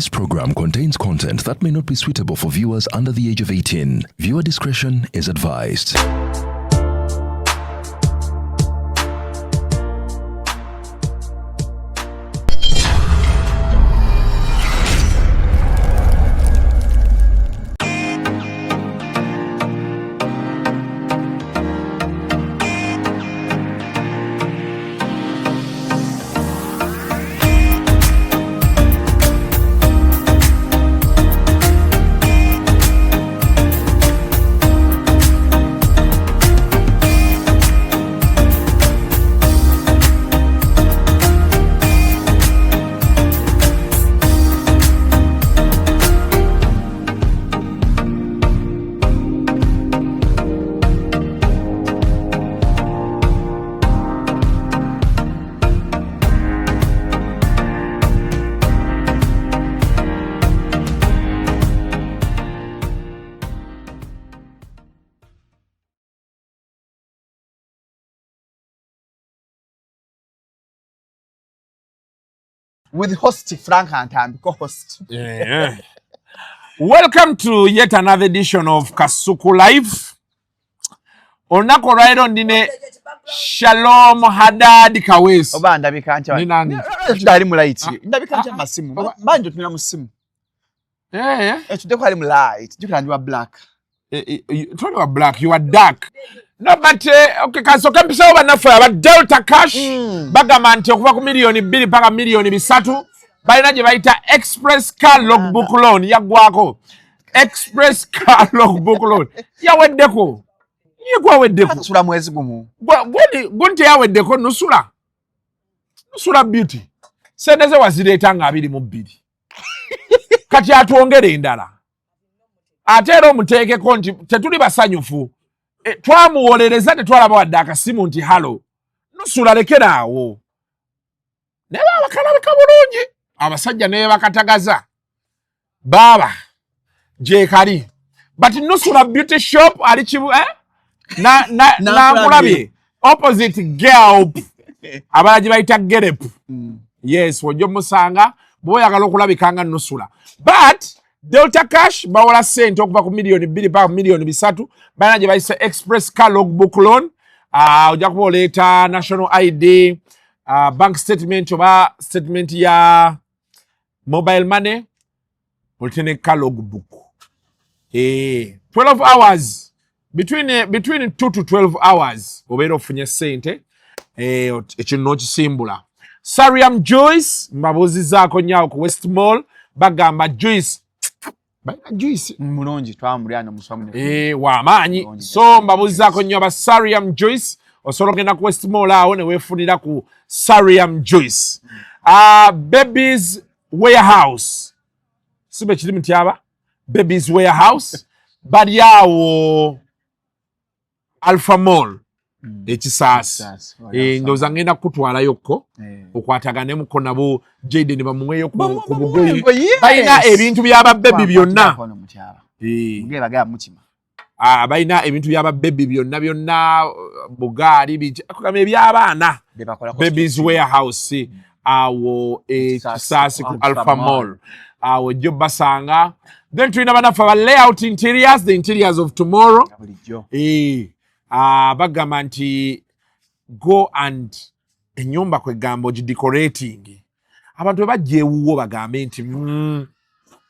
This program contains content that may not be suitable for viewers under the age of 18. Viewer discretion is advised. With host Frank Antambi, co-host. Yeah. Welcome to yet another edition of Kasuku Live. Olunaku olwaleero ndi ne Shalom Hadad Kaweesi. Oba ndabika ntya? Ni nani? Ali mu light. Ndabika ntya masimu? Mba njotunira mu simu. Ekiddeko ali mu light. Jjukira ndi wa black. Toli wa black, you are dark. No, but okay, kasooke mpisewo bannaffe aba Delta Cash bagamba nti okuva ku 2 miliyoni paka 3 miliyoni balina gye bayita Express Car Logbook Loan. Yaggwako. Express Car Logbook Loan yaweddeko, ye gwaweddeko. Atasula mwezi gumu. Gundi teyaweddeko. Nusula, Nusula Beauty sente ze wazireeta nga 22, kati atwongere endala ate era omuteekeko nti tetuli basanyufu. Twamuwolereza tetwalaba wadde akasimu nti hello Nusula, lekeraawo. Naye baaba kalabika bulungi, abasajja naye bakatagaza baaba gyekali. But Nusula Beauty Shop ali kibu, eh? Na, Nankulabye opposite Gelp, abalala gye bayita Gerep. Yes, wojja omusanga bw'oba oyagala okulabika nga Nusula. But Delta Cash bawola ssente okuva ku 2 miliyoni paka ku 3 miliyoni. Balina gye bayise Express Car Logbook Loan. Ojja kuba oleeta national ID, bank statement oba statement ya mobile money, olete ne car logbook. 12 hours, between 2 to 12 hours obeera ofunye ssente, ekintu n'okisimbula. Sariam Juice mbabuuzizaako nnyo awo ku West Mall. Bagamba juice, balina juice Mulungi, twamulya nomuswamu. Wamaanyi. Mulungi. So mbabuuzizaako nnyo aba Sariam Juice. Osobola ogenda ku West Mall awo ne weefunira ku Sariam Juice. Babies Warehouse, si bwe kiri mutyaba? Babies Warehouse bali awo Alpha Mall ekisaasi. Ndowooza ngenda kukutwalayokko okwataganemuko nabo. Jaden bamuweeyo ku bugoye, balina ebintu by'ababebi byonna. Balina ebintu by'ababebi byonna byonna, bugaali biki, kugamba eby'abaana. Babies Warehouse awo ekisaasi ku Alpha Mall awo ejjo basanga. Then tulina banaffe aba Layout Interiors, the interiors of tomorrow. Bagamba nti go and ennyumba kwegamba ogidecorating, abantu bwe bajja ewuwo bagambe nti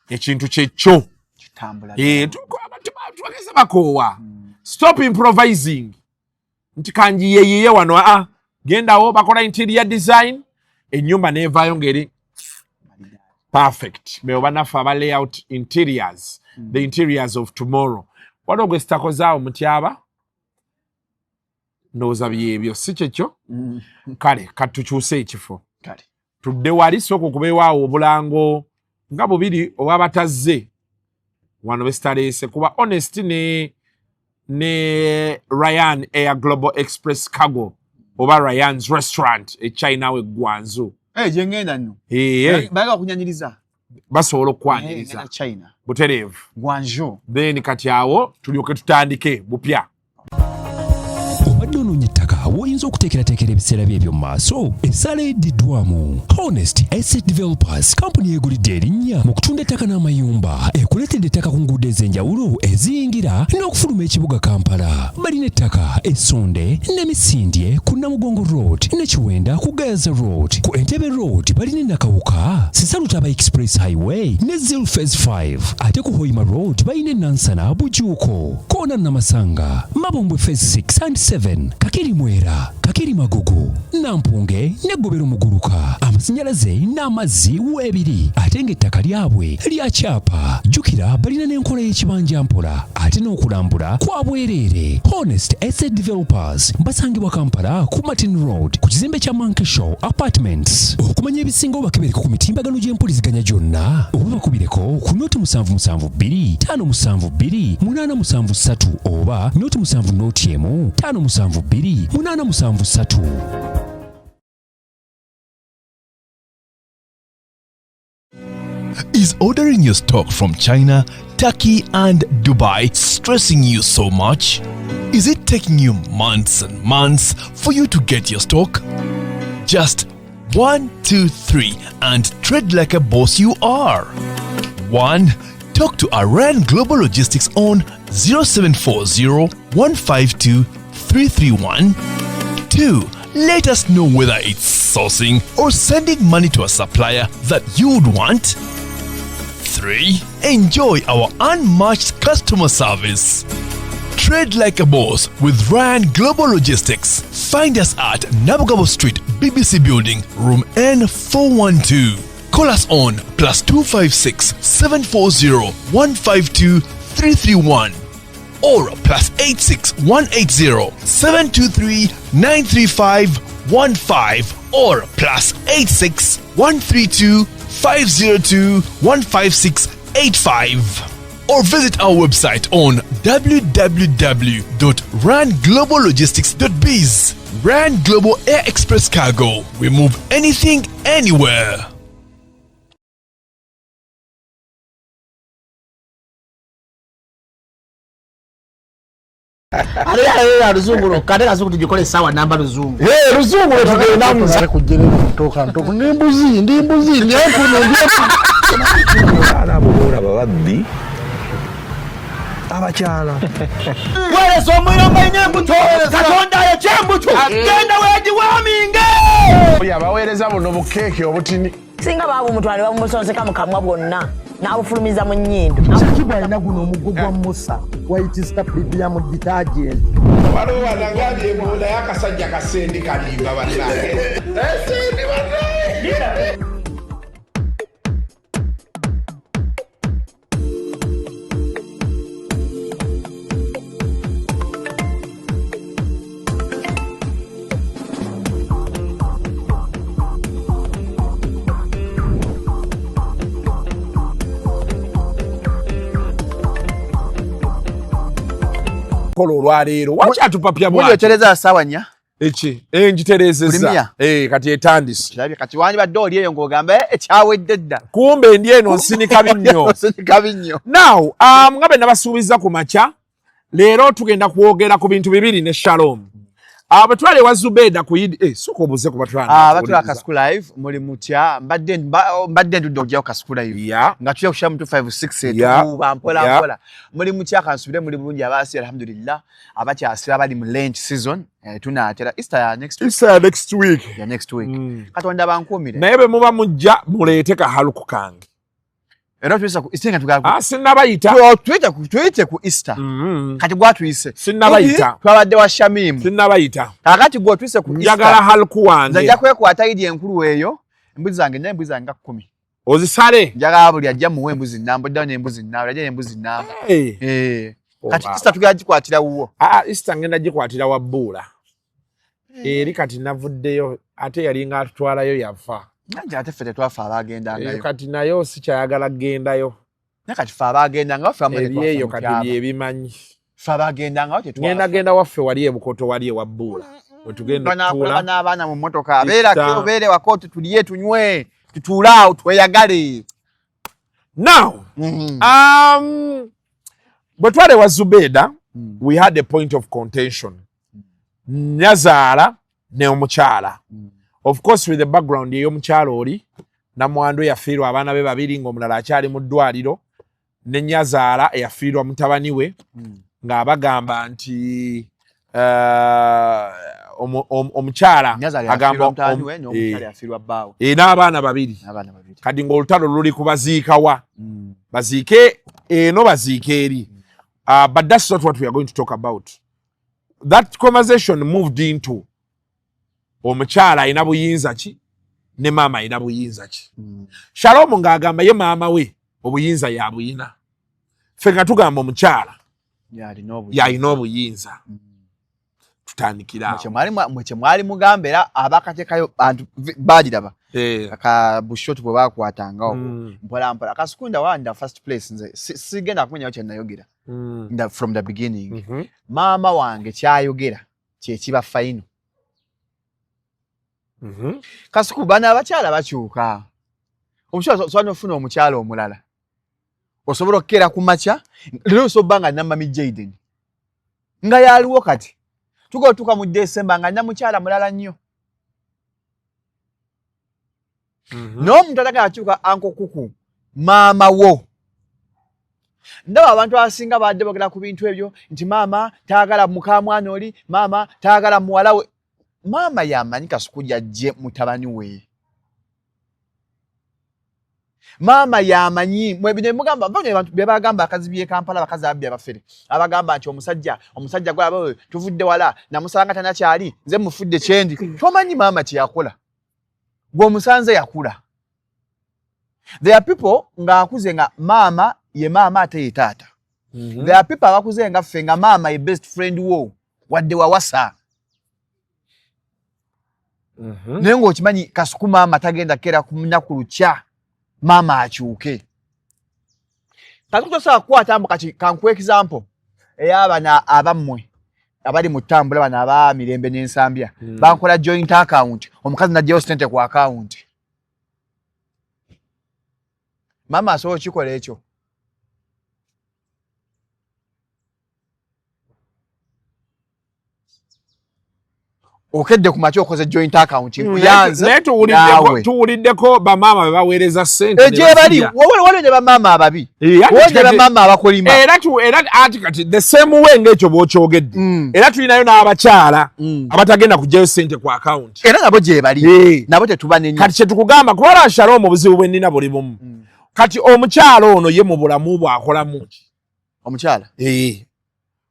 ekintu kyekyo." Abantu tubageze bakoowa. Stop improvising nti kanjiyeyiye wano. Aa, gendawo bakola interior design, ennyumba nevaayo ngeri perfect. Bebo bannaffe aba Layout Interiors, the interiors of tomorrow. Waliwo gwe sitakozaawo mutyaba? Ndowooza byebyo, si kyekyo? Kale katukyuse ekifo, tudde wali. Sooka okubeewaawo obulango nga bubiri obwabatazze wano besitaleese kuba honest ne Ryan Air Global Express Cargo oba Ryan's Restaurant e China we Gwanzu. Gyengenda nno. Bayaga kunyanyiriza. Basobola okukwaniriza. Ngenda China. Butereevu. Guangzhou. Then kati awo tulyoke tutandike bupya. Obadde onoonya ettaka. bw'oyinza okuteekerateekera ebiseera bye eby'omu maaso, essaala eddiddwamu. Honest Estate Developers, kampuni yeegulidde erinnya mu kutunda ettaka n'amayumba, ekuleetedde ettaka ku nguudo ez'enjawulo eziyingira n'okufuluma ekibuga Kampala. Balina ettaka e Ssonde ne Misindye ku Namugongo Road ne Kiwenda ku Gayaza Road. Ku Entebbe Road balina e Nakawuka, Sisalutaba Express Highway ne Zil Phase 5. Ate ku Hoima Road balina e Nansana, Bujuuko, Koona Namasanga, Mabombwe Phase 6 and 7, Kakiri Mwera, Kakiri Magogo, Nampunge ne Gobero Muguluka. Amasannyalaze n'amazzi weebiri ate ng'ettaka lyabwe lya kyapa. Jjukira balina n'enkola y'ekibanja mpola ate n'okulambula kwa bwereere. Honest Estate Developers basangibwa Kampala ku Martin Road ku kizimbe kya Monkey Show Apartments. Okumanya ebisingawo bakebereko ku mitimbagano gy'empuliziganya gyonna oba bakubireko ku 072 572 873 oba 07 01 572 873. Is ordering your stock from China, Turkey, and Dubai stressing you so much? Is it taking you months and months for you to get your stock? Just 1, 2, 3 and trade like a boss you are. 1. Talk to Iran Global Logistics on 0740 152 331. 2. Let us know whether it's sourcing or sending money to a supplier that you would want. 3. Enjoy our unmatched customer service. Trade like a boss with Ryan Global Logistics. Find us at Nabugabo Street, BBC Building, room N412. Call us on +256 740 152 331 or +86 180 723 935 15 or +86 132 502 156 85 or visit our website on www.rangloballogistics.biz. Rand Global Air Express Cargo. We move anything, anywhere. Ate luzungu lwokka, ate kazungu tugikole essaawa namba luzungu. Luzungu lwetugendamu. Kujerera ntoka ndi mbuzi, ndi mbuzi, ndi empunu, ndi empunu. Abaana abo boolaba babbi abakyala. Weereza omuliro mbalina embuto, Katonda ayokya embuto, genda weegiwaaminge. Oyo abaweereza buno bukeeke obutini. Singa baabumutwala ne babumusonseka mu kamwa bwonna n'abufulumiza mu nnyindo. Shakibu alina guno omuggo gwa Musa, White Star Premium Detergent. Waliwo wanagambye mbu naye akasajja kasendi kalimba bannange. Sendi bannange. Kola olwaleero wakyatupapya. Bwati otereza ssaawa 4. Eki ngitereezezza. Premier. Kati etandise. Kirabye kati wandibadde oli eyo ng'ogamba, "Eh, ekyawedde dda." Kumbe ndi eno nsinika binnyo. Osinika binnyo. Now nga bwe nabasuubiza ku makya, leero tugenda kwogera ku bintu bibiri ne Shalom. Bwe twali ewa Zubeda ku Idi, sooka obuuze ku batwala. Batula Kasuku Live, muli mutya? Mbadde ndudde okujjayo Kasuku Live nga tujja kushira mu 256 etukuba mpola mpola. Muli mutya? Kansubire muli bulungi. Abaasi alhamdulillah, abakyasira bali mu Lent season, tunaatera Easter ya next week. Easter ya next week. Ya next week. Katonda bankuumire. Naye bwe muba mujja muleete kahaluku kange. Era tuyisa ku Easter nga tugala Ah, sinnabayita. Tuyite ku Easter. Kati gwatuyise. Sinnabayita. Twabadde wa Shamimu. Sinnabayita. Kakati gwotuyise ku Njagala Easter. haluku wange. Nze nja kwekwata Idi enkulu eyo. Embuzi zange, nina embuzi zange nga 10. Ozisale. Njagala buli ajja muwe embuzi nnamba, oddayo n'embuzi nnamba, ajja n'embuzi nnamba. Hey. Kati Oh, wow. Easter tugenda gikwatira wuwo. Ah, Easter ngenda gikwatira wa Bbuula. Eri kati navuddeyo, ate yalinga atutwalayo yafa. Nange ate ffe tetwafa abagendangayo. Kati nayo sikyayagala kugendayo. Naye kati ffe abagendangayo, ffe abamu tetwafa Ebyeyo mu kati kyama. byebimanyi. Ffe abagendangayo tetwafa. Ngenda genda waffe wali e Bukoto, wali ewa Bbuula. Wetugenda Banaakulaba okutuula. n'abaana mu mmotoka. Abeera Easter. obeere wako, tutulye, tunywe, tutuule awo tweyagale. Now, bwe twali ewa Zubeda, we had a point of contention. Nyazaala Ne omukyala, of course with the background ey'omukyala oli namwandu eyafiirwa abaana be babiri ng'omulala akyali mu ddwaliro, ne nyazaala eyafiirwa mutabani we, ng'abagamba nti omukyala agamba n'abaana babiri, kati ng'olutalo luli kubaziikawa, baziike eno, baziike eri. But that's not what we are going to talk about. That conversation moved into omukyala alina buyinza ki ne maama alina buyinza ki. Shalom ng'agamba ye maama we obuyinza yabuyina, ffe nga tugamba omukyala yalina obuyinza. Tutandikira mwe mwali mugamba era abakatekayo bantu bagiraba aka bushot bwe bakwatangawo mpola mpola. Kasukunda wanda first place, nze sigenda kumenyawo kye nayogera from the beginning. Maama wange kyayogera kyekiba final. Kasuku, bano abakyala bakyuka. Omukyala osobola nofuna omukyala omulala, osobola okukeera ku makya leero osobola nga namami Jaden nga yaliwo, kati tuga otuuka mu December nga namukyala mulala nnyo. N'omuntu atagala akyuka anko kuku maama wo. Ndaba abantu abasinga badde bogera ku bintu ebyo nti maama taagala mukamwana oli, maama taagala muwala we. Maama yamanyi Kasuku yajje mutabani we, maama yamanyi. Bino mugamba bantu byebagamba akazi by'e Kampala, abakazi ababbi abafere abagamba nti omusajja gwaba tuvudde wala namusanga tanakyali, nze mufudde kyendi. Tomanyi maama kyeyakola, gwe omusanze yakula. There are people ng'akuze nga maama ye maama ate ye taata. There are people abakuze nga ffe nga maama ye best friend wo wadde wawasa, naye ng'okimanyi Kasuku maama tagenda kera ku lunaku lukya maama akyuke. Kasuku tosobola kukwata mbu kati kankuwa example ey'abana abammwe abali mu ttambula, bano aba Mirembe n'Ensambya, bankola joint account, omukazi n'aggyayo sente ku account. Maama asobola okikola ekyo? Okedde ku makya okoze joint account, nkuyanze. Naye tuwuliddeko bamaama be baweereza ssente. Egyebali waliwo ne bamaama ababi, waliwo ne bamaama abakolima. Era ati kati the same way ng'ekyo bw'okyogedde, era tulinayo n'abakyala abatagenda kuggyayo ssente ku account. Era nabo gyebali, nabo tetubanenya. Kati kyetukugamba kuba Shalom obuzibu bwe nnina buli bumu. Kati omukyala ono ye mu bulamu bwe akolamu ki? Omukyala?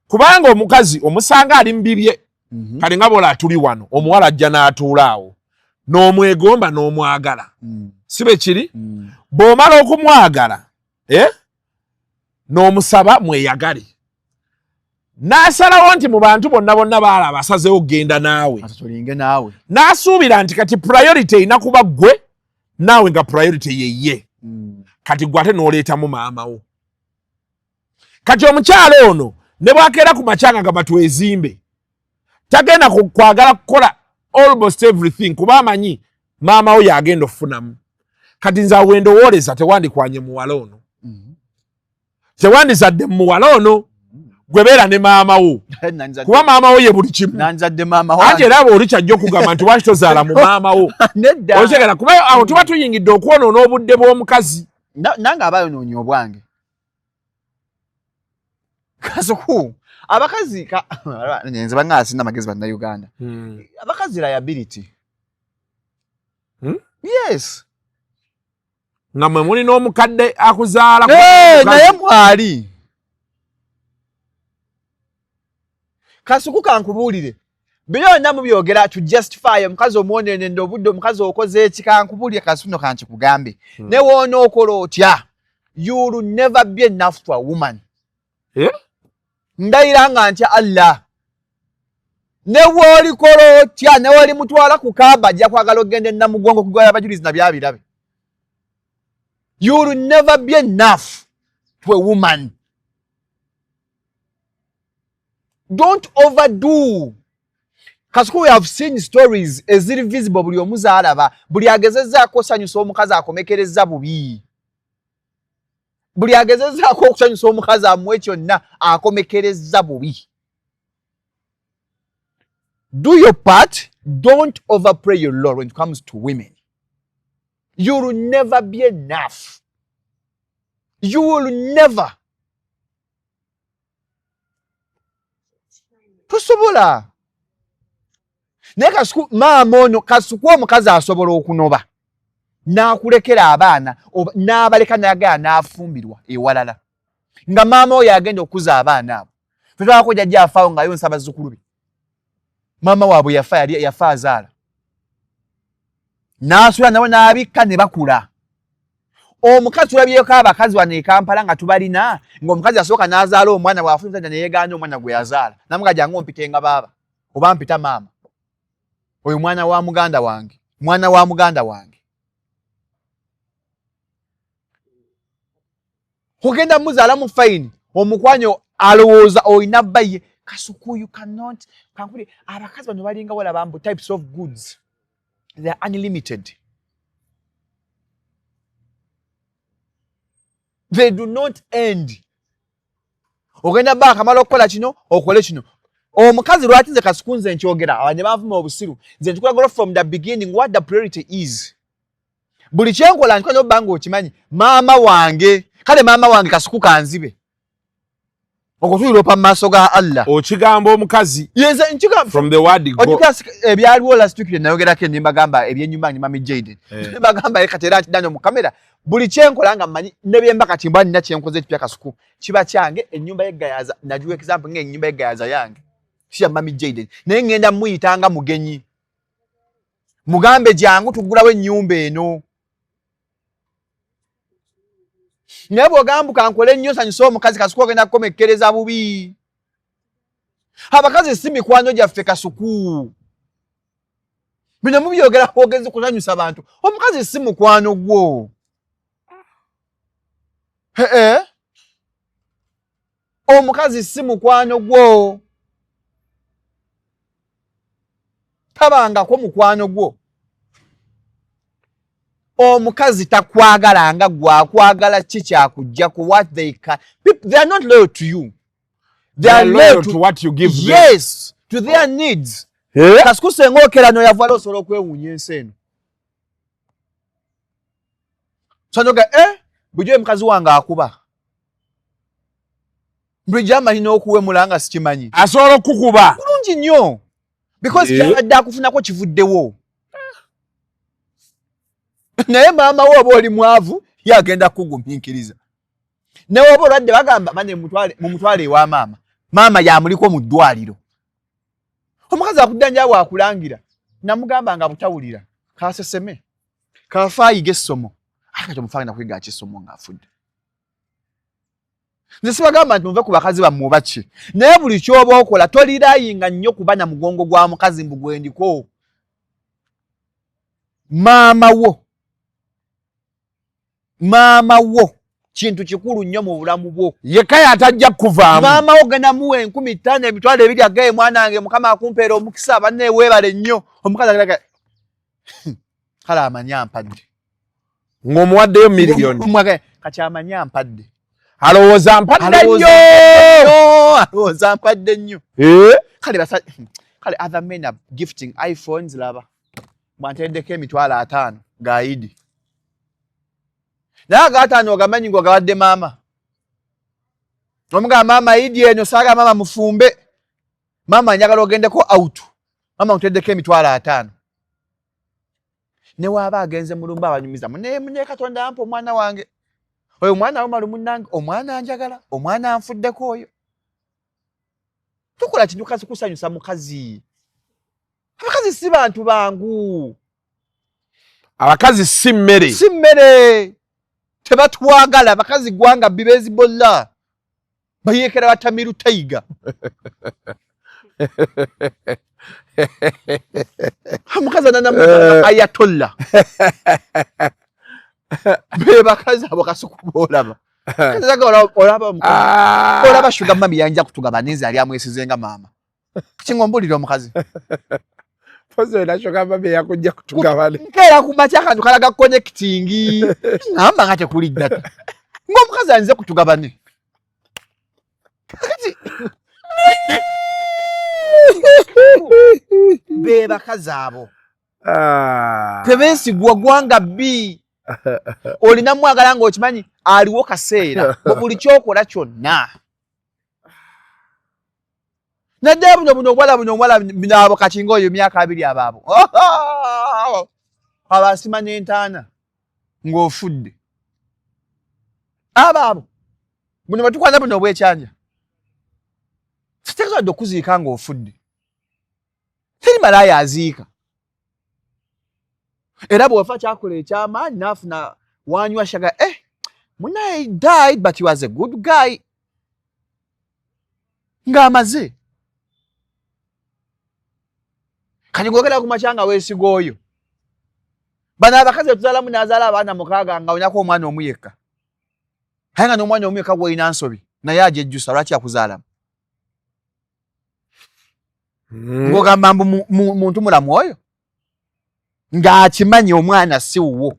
Kubanga omukazi omusanga ali mu bibye. Kale nga bola tuli wano, omuwala ajja n'atuula awo n'omwegomba n'omwagala, si bwe kiri? Bw'omala okumwagala n'omusaba mweyagale, n'asalawo nti mu bantu bonna bonna baalaba asazeewo okugenda naawe, tulinge naawe, n'asuubira nti kati priority erina kuba ggwe naawe, nga priority yeye. Kati gwe ate n'oleetamu maama wo. Kati omukyala ono ne bwakeera ku makya nga gamba twezimbe, tagenda kwagala kukola almost everything kuba amanyi maama wo yagenda okufunamu. Kati nze awo endowooleza tewandikwanye muwala ono, tewandizadde muwala ono, gwe beera ne maama wo kuba maama wo ye buli kimu. Anti era oli kyajja okugamba nti waki tozaala mu maama wo, otegera? Kuba awo tuba tuyingidde okwonoona obudde bw'omukazi. Nange abayonoonya obwange. Kasuku, abakazi nze banga sina magezi bannayuganda. Abakazi liability. Yes. Nga mwe mulina omukadde akuzaala. Naye mwali Kasuku, kankubuulire, byonna mubyogera to justify omukazi omwonenende obudde, omukazi okoze eki. Kankubuulire Kasuku, no kankikugambe, ne woonookola otya, you will never be enough to a woman. Ndayira nga ntya Allah, ne bw'olikola otya, ne woli mutwala ku Kaaba, ajja kwagala okugenda enamugongo okugwala abajulizi nabyabirabe. You will never be enough to a woman. Don't overdo. Kasuku, we have seen stories eziri visible, buli omuze alaba, buli agezezzaako osanyusa omukazi akomekereza bubi, buli agezezzaako okusanyusa omukazi amuwe kyonna akomekereza bubi. Do your part. Don't overplay your role when it comes to women. You will never be enough. You will never. Tosobola. Naye Kasuku, maama ono Kasuku omukazi asobola okunoba n'akulekera abaana n'abaleka n'agaya n'afumbirwa ewalala nga maama oyo agenda okukuza abaana abo. Fetwako jajja afaawo nga yonsa bazzukulu be. Maama waabwe yafa, yali yafa azaala n'asula nabo n'abikka ne bakula. Omukazi tulabyeko abakazi wano e Kampala nga tubalina ng'omukazi asooka n'azaala omwana bw'afuna omusajja ne yeegaana omwana gwe yazaala namuga jangu ompitenga baaba oba mpita maama, oyo mwana wa muganda wange, mwana wa muganda wange. Ogenda muzaala mu fayini omukwanyo alowooza olina bba ye. Kasuku, you cannot kankuli abakazi bano balinga walaba mbu types of goods, they are unlimited, they do not end. Ogenda bba akamala okukola kino okole kino. Omukazi lwaki nze Kasuku nze nkyogera aba ne banvuma obusiru, nze ntukulagolo from the beginning what the priority is. Buli kyenkola nkikola obba nga okimanyi maama wange, kale maama wange Kasuku kanzibe okutuliropa mu maaso ga Allah. Okigamba omukazi yenze nkigamba from the word go. Ojjukira ebyaliwo last week bye nayogerako ne mbagamba ebyenyumba ne mami Jaden. Ne mbagamba kati era nkidda mu kamera buli kyenkola nga mmanyi ne byemba kati mba nina kyenkoze ekipya Kasuku kiba kyange. Ennyumba y'eggayaza nagiwa example ng'ennyumba y'eggayaza yange si ya mami Jaden, naye ngenda muyitanga mugenyi mugambe jangu tuggulawo ennyumba eno. Naye bw'ogambuka nkole nnyo nsanyuse omukazi, Kasuku ogenda kukomekkereza bubi. Abakazi si mikwano gyaffe Kasuku, bino mubyogera kwogezi kusanyusa bantu. Omukazi si mukwano gwo. Ee, omukazi si mukwano gwo, tabangako mukwano gwo. Omukazi takwagala nga gwe akwagala ki kyakujjako. What they can, people, they are not loyal to you, they are loyal to what you give them. Yes, to their needs. Eh? Kasuku senga okera noyavuwala osobola okwewuunya ensi eno sanoga bulijjo mukazi wange akuba, bulijjo amanyi n'okuwemula nga sikimanyi. Asobola okukuba bulungi nnyo because kyabadde akufunako kivuddewo. Naye maama we oba oli mwavu ye agenda kukugumiikiriza, ne woba olwadde bagamba mane mumutwale ewa maama, maama yamuliko mu ddwaliro. Omukazi akudda bw'akulangira namugamba nga butawulira kaseseme kafa ayiga essomo, ate kati omufu agenda kuyiga ki essomo ng'afudde? Nze sibagamba nti muve ku bakazi bammwe oba ki, naye buli ky'oba okola tolirayinga nnyo kuba na mugongo gwa mukazi mbu gwendiko. Maama wo, maama wo kintu kikulu nnyo mu bulamu bwo. Yekka yatajja kuvaamu. Maama wo genda muwa 5000, 20,000 agaye mwana wange mukama akumpeera omukisa banne weebale nnyo. Omukazi agenda kale amanyi ampadde. Ng'omuwaddeyo miliyoni. Kati amanyi ampadde. Alowooza mpadde nnyo. Alowooza mpadde nnyo. Eh? Kale basa kale other men are gifting iPhones, laba mwanteddeko 50,000 ga Idi. Naye agataano ogamanyi ng'ogawadde maama. Omugamba maama Idi eno saaga maama mufumbe. Maama njagala ogendeko out. Maama nteddeko 50,000. Ne waaba agenze mulumba abanyumiza mune mune Katonda ampa omwana wange. Oyo omwana wo malu munnange, omwana anjagala, omwana anfuddeko oyo. Tukola kintu kasi kusanyusa mukazi. Abakazi si bantu bangu. Abakazi si mmere. Si mmere. Tebatwagala abakazi gwanga bibezi bolla. Bayekera batamiru tiger. Omukazi anana ayatollah. Be bakazi abo Kasuku b'olaba. Olaba sugar mummy yanja kutugaba neze ali amwesize nga maama. Kingo mbulira omukazi. Pozo era sugar mummy yakujja kutugabane. Nkeera ku makya akantu kalaga connecting. Ngamba nga tekuli data. Ng'omukazi ayinza kutugabane. Kati Be bakazi abo. Tebeesigwa gwanga bbi. Olina mwagala ng'okimanyi aliwo kaseera buli kyokola kyonna. Naddala buno buno obuwala buno omuwala bino kati ng'oyo emyaka 20 abaabo abasima n'entaana ng'ofudde abaabo buno bwetukwana buno obwekyanja kitegeeza okuziika ng'ofudde. Teri malaaya aziika, era bw'ofa kyakola ekyamaanyi n'afuna wanywa shaga munaye died but he was a good guy ng'amaze. Kati ng'ogenda ku makya nga weesiga oyo. Bano abakazi etuzaalamu n'azaala abaana 6 nga olinako omwana omu yekka, aye nga n'omwana omu yekka gw'olina nsobi naye agyejjusa lwaki akuzaalamu. Ng'ogamba mbu muntu mulamu oyo ng'akimanyi omwana si wuwo,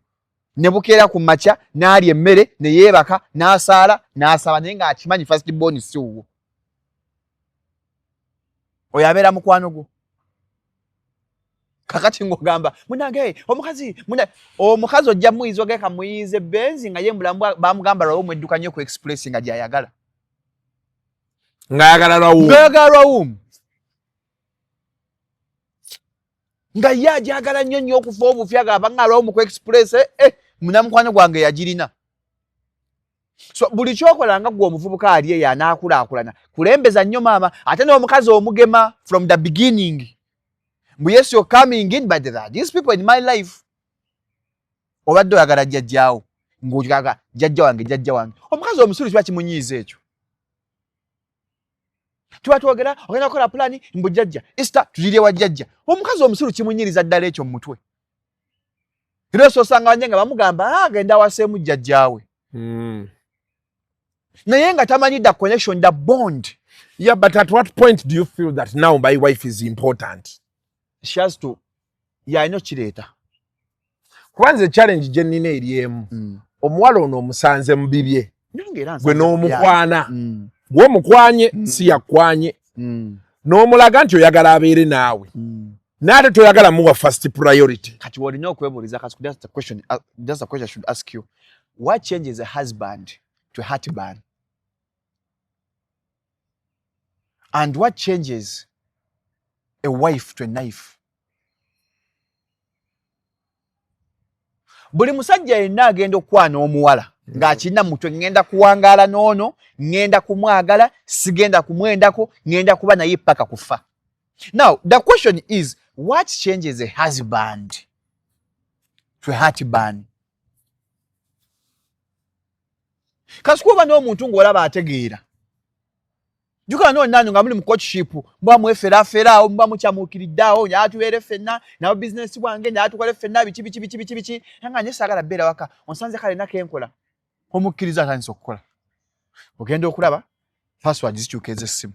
ne bukeera ku makya n'alya emmere ne yeebaka n'asaala n'asaba, naye ng'akimanyi first born si wuwo. Oyo abeera mukwano gwo. Kakati ng'ogamba munange omukazi omukazi ojja muyiza ogeka muyize benzi nga ye mulamu bamugamba lwawo mwedduka nnyo ku express nga gy'ayagala. Ng'ayagala lwawumu. Ng'ayagala lwawumu, nga ye agyagala nnyo nnyo okufa obufi, agamba nga lwawumu ku express munamukwano gwange yagirina. So buli kyokola nga gwe omuvubuka ali eyo anaakulaakulana, kulembeza nnyo maama, ate n'omukazi omugema from the beginning mbu yes, you're coming in, but there are these people in my life. Obadde oyagala jjajjaawo ng'ogaga jjajja wange, jjajja wange. Omukazi omusiru kiba kimunyiiza ekyo. Tuba twogera ogenda kukola pulaani mbu jjajja Easter tugirye wa jjajja. Omukazi omusiru kimunyiriza ddala ekyo mu mutwe, era osoosanga banje nga bamugamba agenda awaseemu jjajjaawe, naye nga tamanyi the connection, the bond. Yeah, but at what point do you feel that now my wife is important? She has to yalina okireeta. Kuba nze challenge gye nnina eri emu. Omuwala ono omusanze mu bibye. Nange era gwe nsanze n'omukwana. Gwe omukwanye, si yakwanye, n'omulaga nti oyagala abeere naawe, naate toyagala muwa first priority. Kati olina okwebuuliza kati, that's the question, that's the question I should ask you: what changes a husband to a heartburn, and what changes a wife to a knife? Buli musajja yenna agenda okukwana omuwala ng'akirina mutwe, ŋŋenda kuwangaala n'ono, ŋŋenda kumwagala, sigenda kumwendako, ŋŋenda kuba naye paka kufa. Now the question is, what changes a husband to a heartburn? Kasikuba n'omuntu ng'olaba ategeera, jukira nonanyo nga muli mu courtship, muba mweferafera awo, muba mukyamuukiridde awo, nyaa tubeere ffenna nawe bizinesi bwange, nyaa tukole ffenna biki biki biki biki biki, nga nye saagala bbeera waka, onsanze kale nakenkola. Omukkiriza atandise okukola, ogenda okulaba password zikyuka ez'essimu,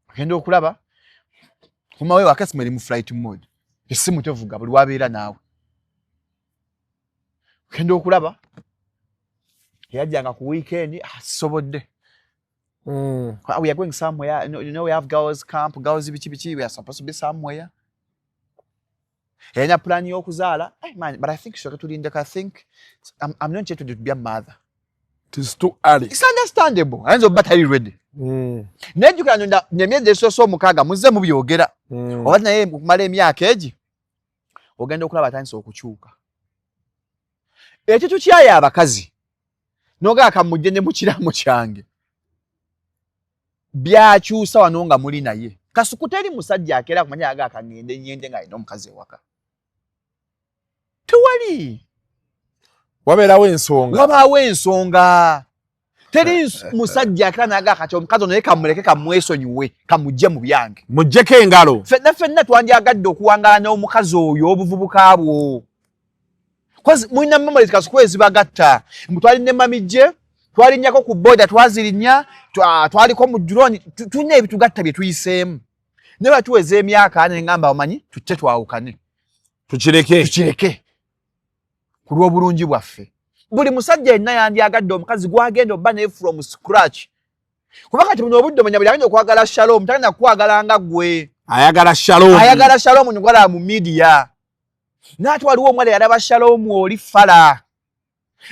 ogenda okulaba kumawe waka esimu eri mu flight mode, essimu tevuga buli wabeera naawe. Ogenda okulaba eyajjanga ku weekend asisobodde. We are going somewhere. You know, we have girls camp, girls biki biki. We are supposed to be somewhere. Yalina plan y'okuzaala. Hey man, but I think soka tulindeko. I think I'm not yet ready to be a mother. It is too early. It's understandable. Ayinza okuba tali ready. Naye jjukira nno emyezi egisoose 6 muzze mubyogera. Oba naye okumala emyaka egi ogenda okulaba atandise okukyuka. Ekyo tukyaye abakazi n'ogamba kamujje ne mu kiraamo kyange byakyusa wano nga muli naye. Kasuku teri musajja akeera kumanya aga akangende nyende ng'alina omukazi ewaka. Tewali. Wabeerawo ensonga. Wabaawo ensonga. Teri musajja akeera n'aga kati omukazi ono naye kamuleke kamwesonyiwe kamujje mu byange. Muggyeko engalo. Ffenna ffenna twandyagadde okuwangaala n'omukazi oyo obuvubuka bwo. Cause mulina memories Kasuku ezibagatta. Mbu twali ne mami gye, twalinnyako ku boda, twazirinnya, twaliko mu drone, tulina ebitugatta bye tuyiseemu. Naye batuweza emyaka 40 ne ngamba omanyi tutte twawukane. Tukireke. Tukireke. Ku lw'obulungi bwaffe. Buli musajja yenna yandyagadde omukazi gw'agenda obba naye from scratch. Kuba kati buno obudde omanya buli agenda okwagala Shalom tagenda kukwagala nga ggwe. Ayagala Shalom. Ayagala Shalom ngwala mu media. Naate waliwo omuwala yalaba Shalom oli fala.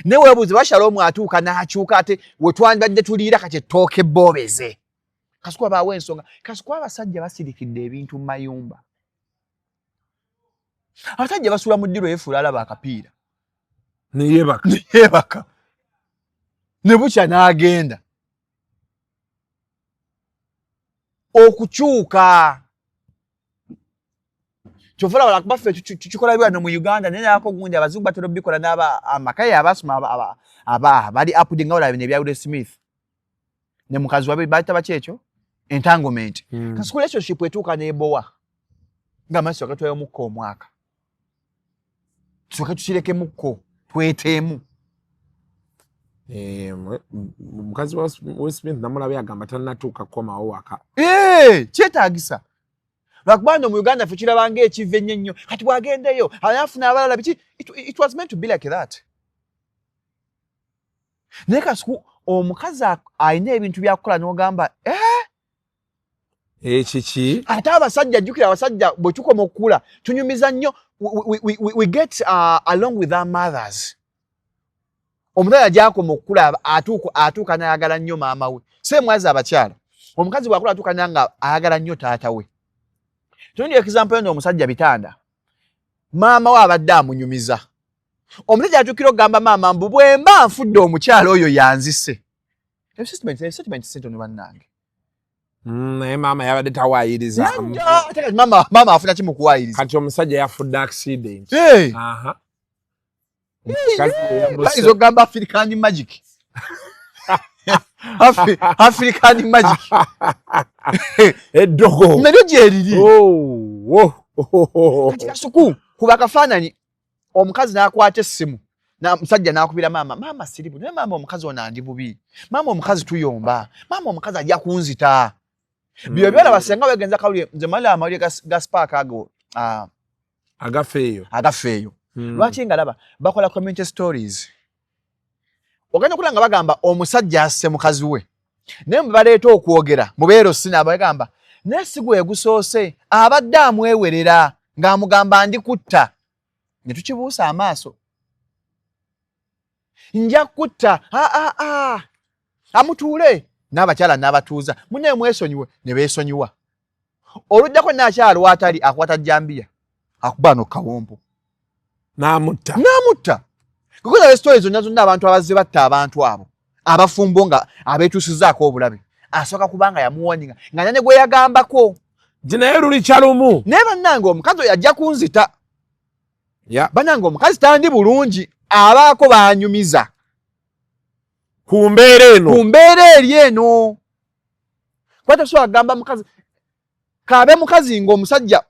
Ne weebuuze ba Shalom atuuka n'akyuka ate we twandibadde tuliira kati ettooke ebboobeze. Kasuku abaawo ensonga. Kasuku abasajja basirikidde ebintu mu mayumba. Abasajja basula mu ddiro yefuula alaba akapiira. Neyebaka. Neyebaka. Ne bukya n'agenda. Okukyuka. Kyova olaba lwakuba ffe tukikola biwano mu Uganda naye nako gundi abazungu batera obikola n'aba amaka abasoma aba bali update nga olaba bino ebya Will Smith ne mukazi wabe bayita baki ekyo entanglement. Kasi relationship etuuka n'ebowa ng'amaaso gatwayo mukko omwaka tusooke tukirekemukko tweteemu. Mukazi wa Will Smith namulabye agamba tannatuuka kukomawo waka. Kyetaagisa lwakuba nno mu Uganda ffe kiraba ng'ekiva ennyo ennyo kati bw'agendeyo anaafuna abalala biki it was meant to be like that. Naye Kasuku omukazi alina ebintu by'akukola n'ogamba Ekiki? Ate abasajja jjukira abasajja bwe tukoma okukula tunyumiza nnyo we get along with our mothers. Omusajja gy'akoma okukula atuuka n'ayagala nnyo maama we. Same as abakyala. Omukazi bw'akula atuuka nga ayagala nnyo taata we. Tundi example eno omusajja Bitanda. Maama we abadde amunyumiza. Omusajja atuukira okugamba maama mbu bwe mba nfudde omukyala oyo yanzise. Statement si ntono bannange. Naye maama yabadde tawaayiriza. Ate kati maama afuna ki mu kuwaayiriza? Kati omusajja yafudde accident. Hey! Aha. Bayinza okugamba African magic. African magic. Eddogo. Nalyo gyeriri. Oh, oh. Kati Kasuku kuba akafaananyi omukazi n'akwata essimu musajja n'akubira maama, maama siri bubi, naye maama omukazi ono andi bubi, maama omukazi tuyomba, maama omukazi ajja kunzita. Byo byolaba senga wegenza kawulire, nze malira amawulire ga Spark ago agafeeyo. Agafeeyo. Lwaki ngalaba bakola community stories. Ogenda okulaba nga bagamba omusajja asse mukazi we. Naye mwe baleeta okwogera mubeero sina bagamba naye si gwe gusoose abadde amwewerera ng'amugamba ndi kutta. Ne tukibuusa amaaso. Nja kutta amutuule n'abakyala n'abatuuza munne mwesonyiwe ne beesonyiwa. Oluddako n'akyala w'atali akwata jjambiya akuba no kawompo. N'amutta. N'amutta. Kukoza le stories zonna zonna abantu abazze batta abantu abo abafumbo nga abeetuusizaako obulabe asooka kubanga yamuwoninga nga ne gwe yagambako. Nti naye luli kyalumu. Naye bannange omukazi oyo ajja kunzita. Yeah. Bannange omukazi tandi bulungi abaako baanyumiza. Ku mbeera eno. Ku mbeera eri eno. Kuba tosobola kugamba mukazi kaabe mukazi ng'omusajja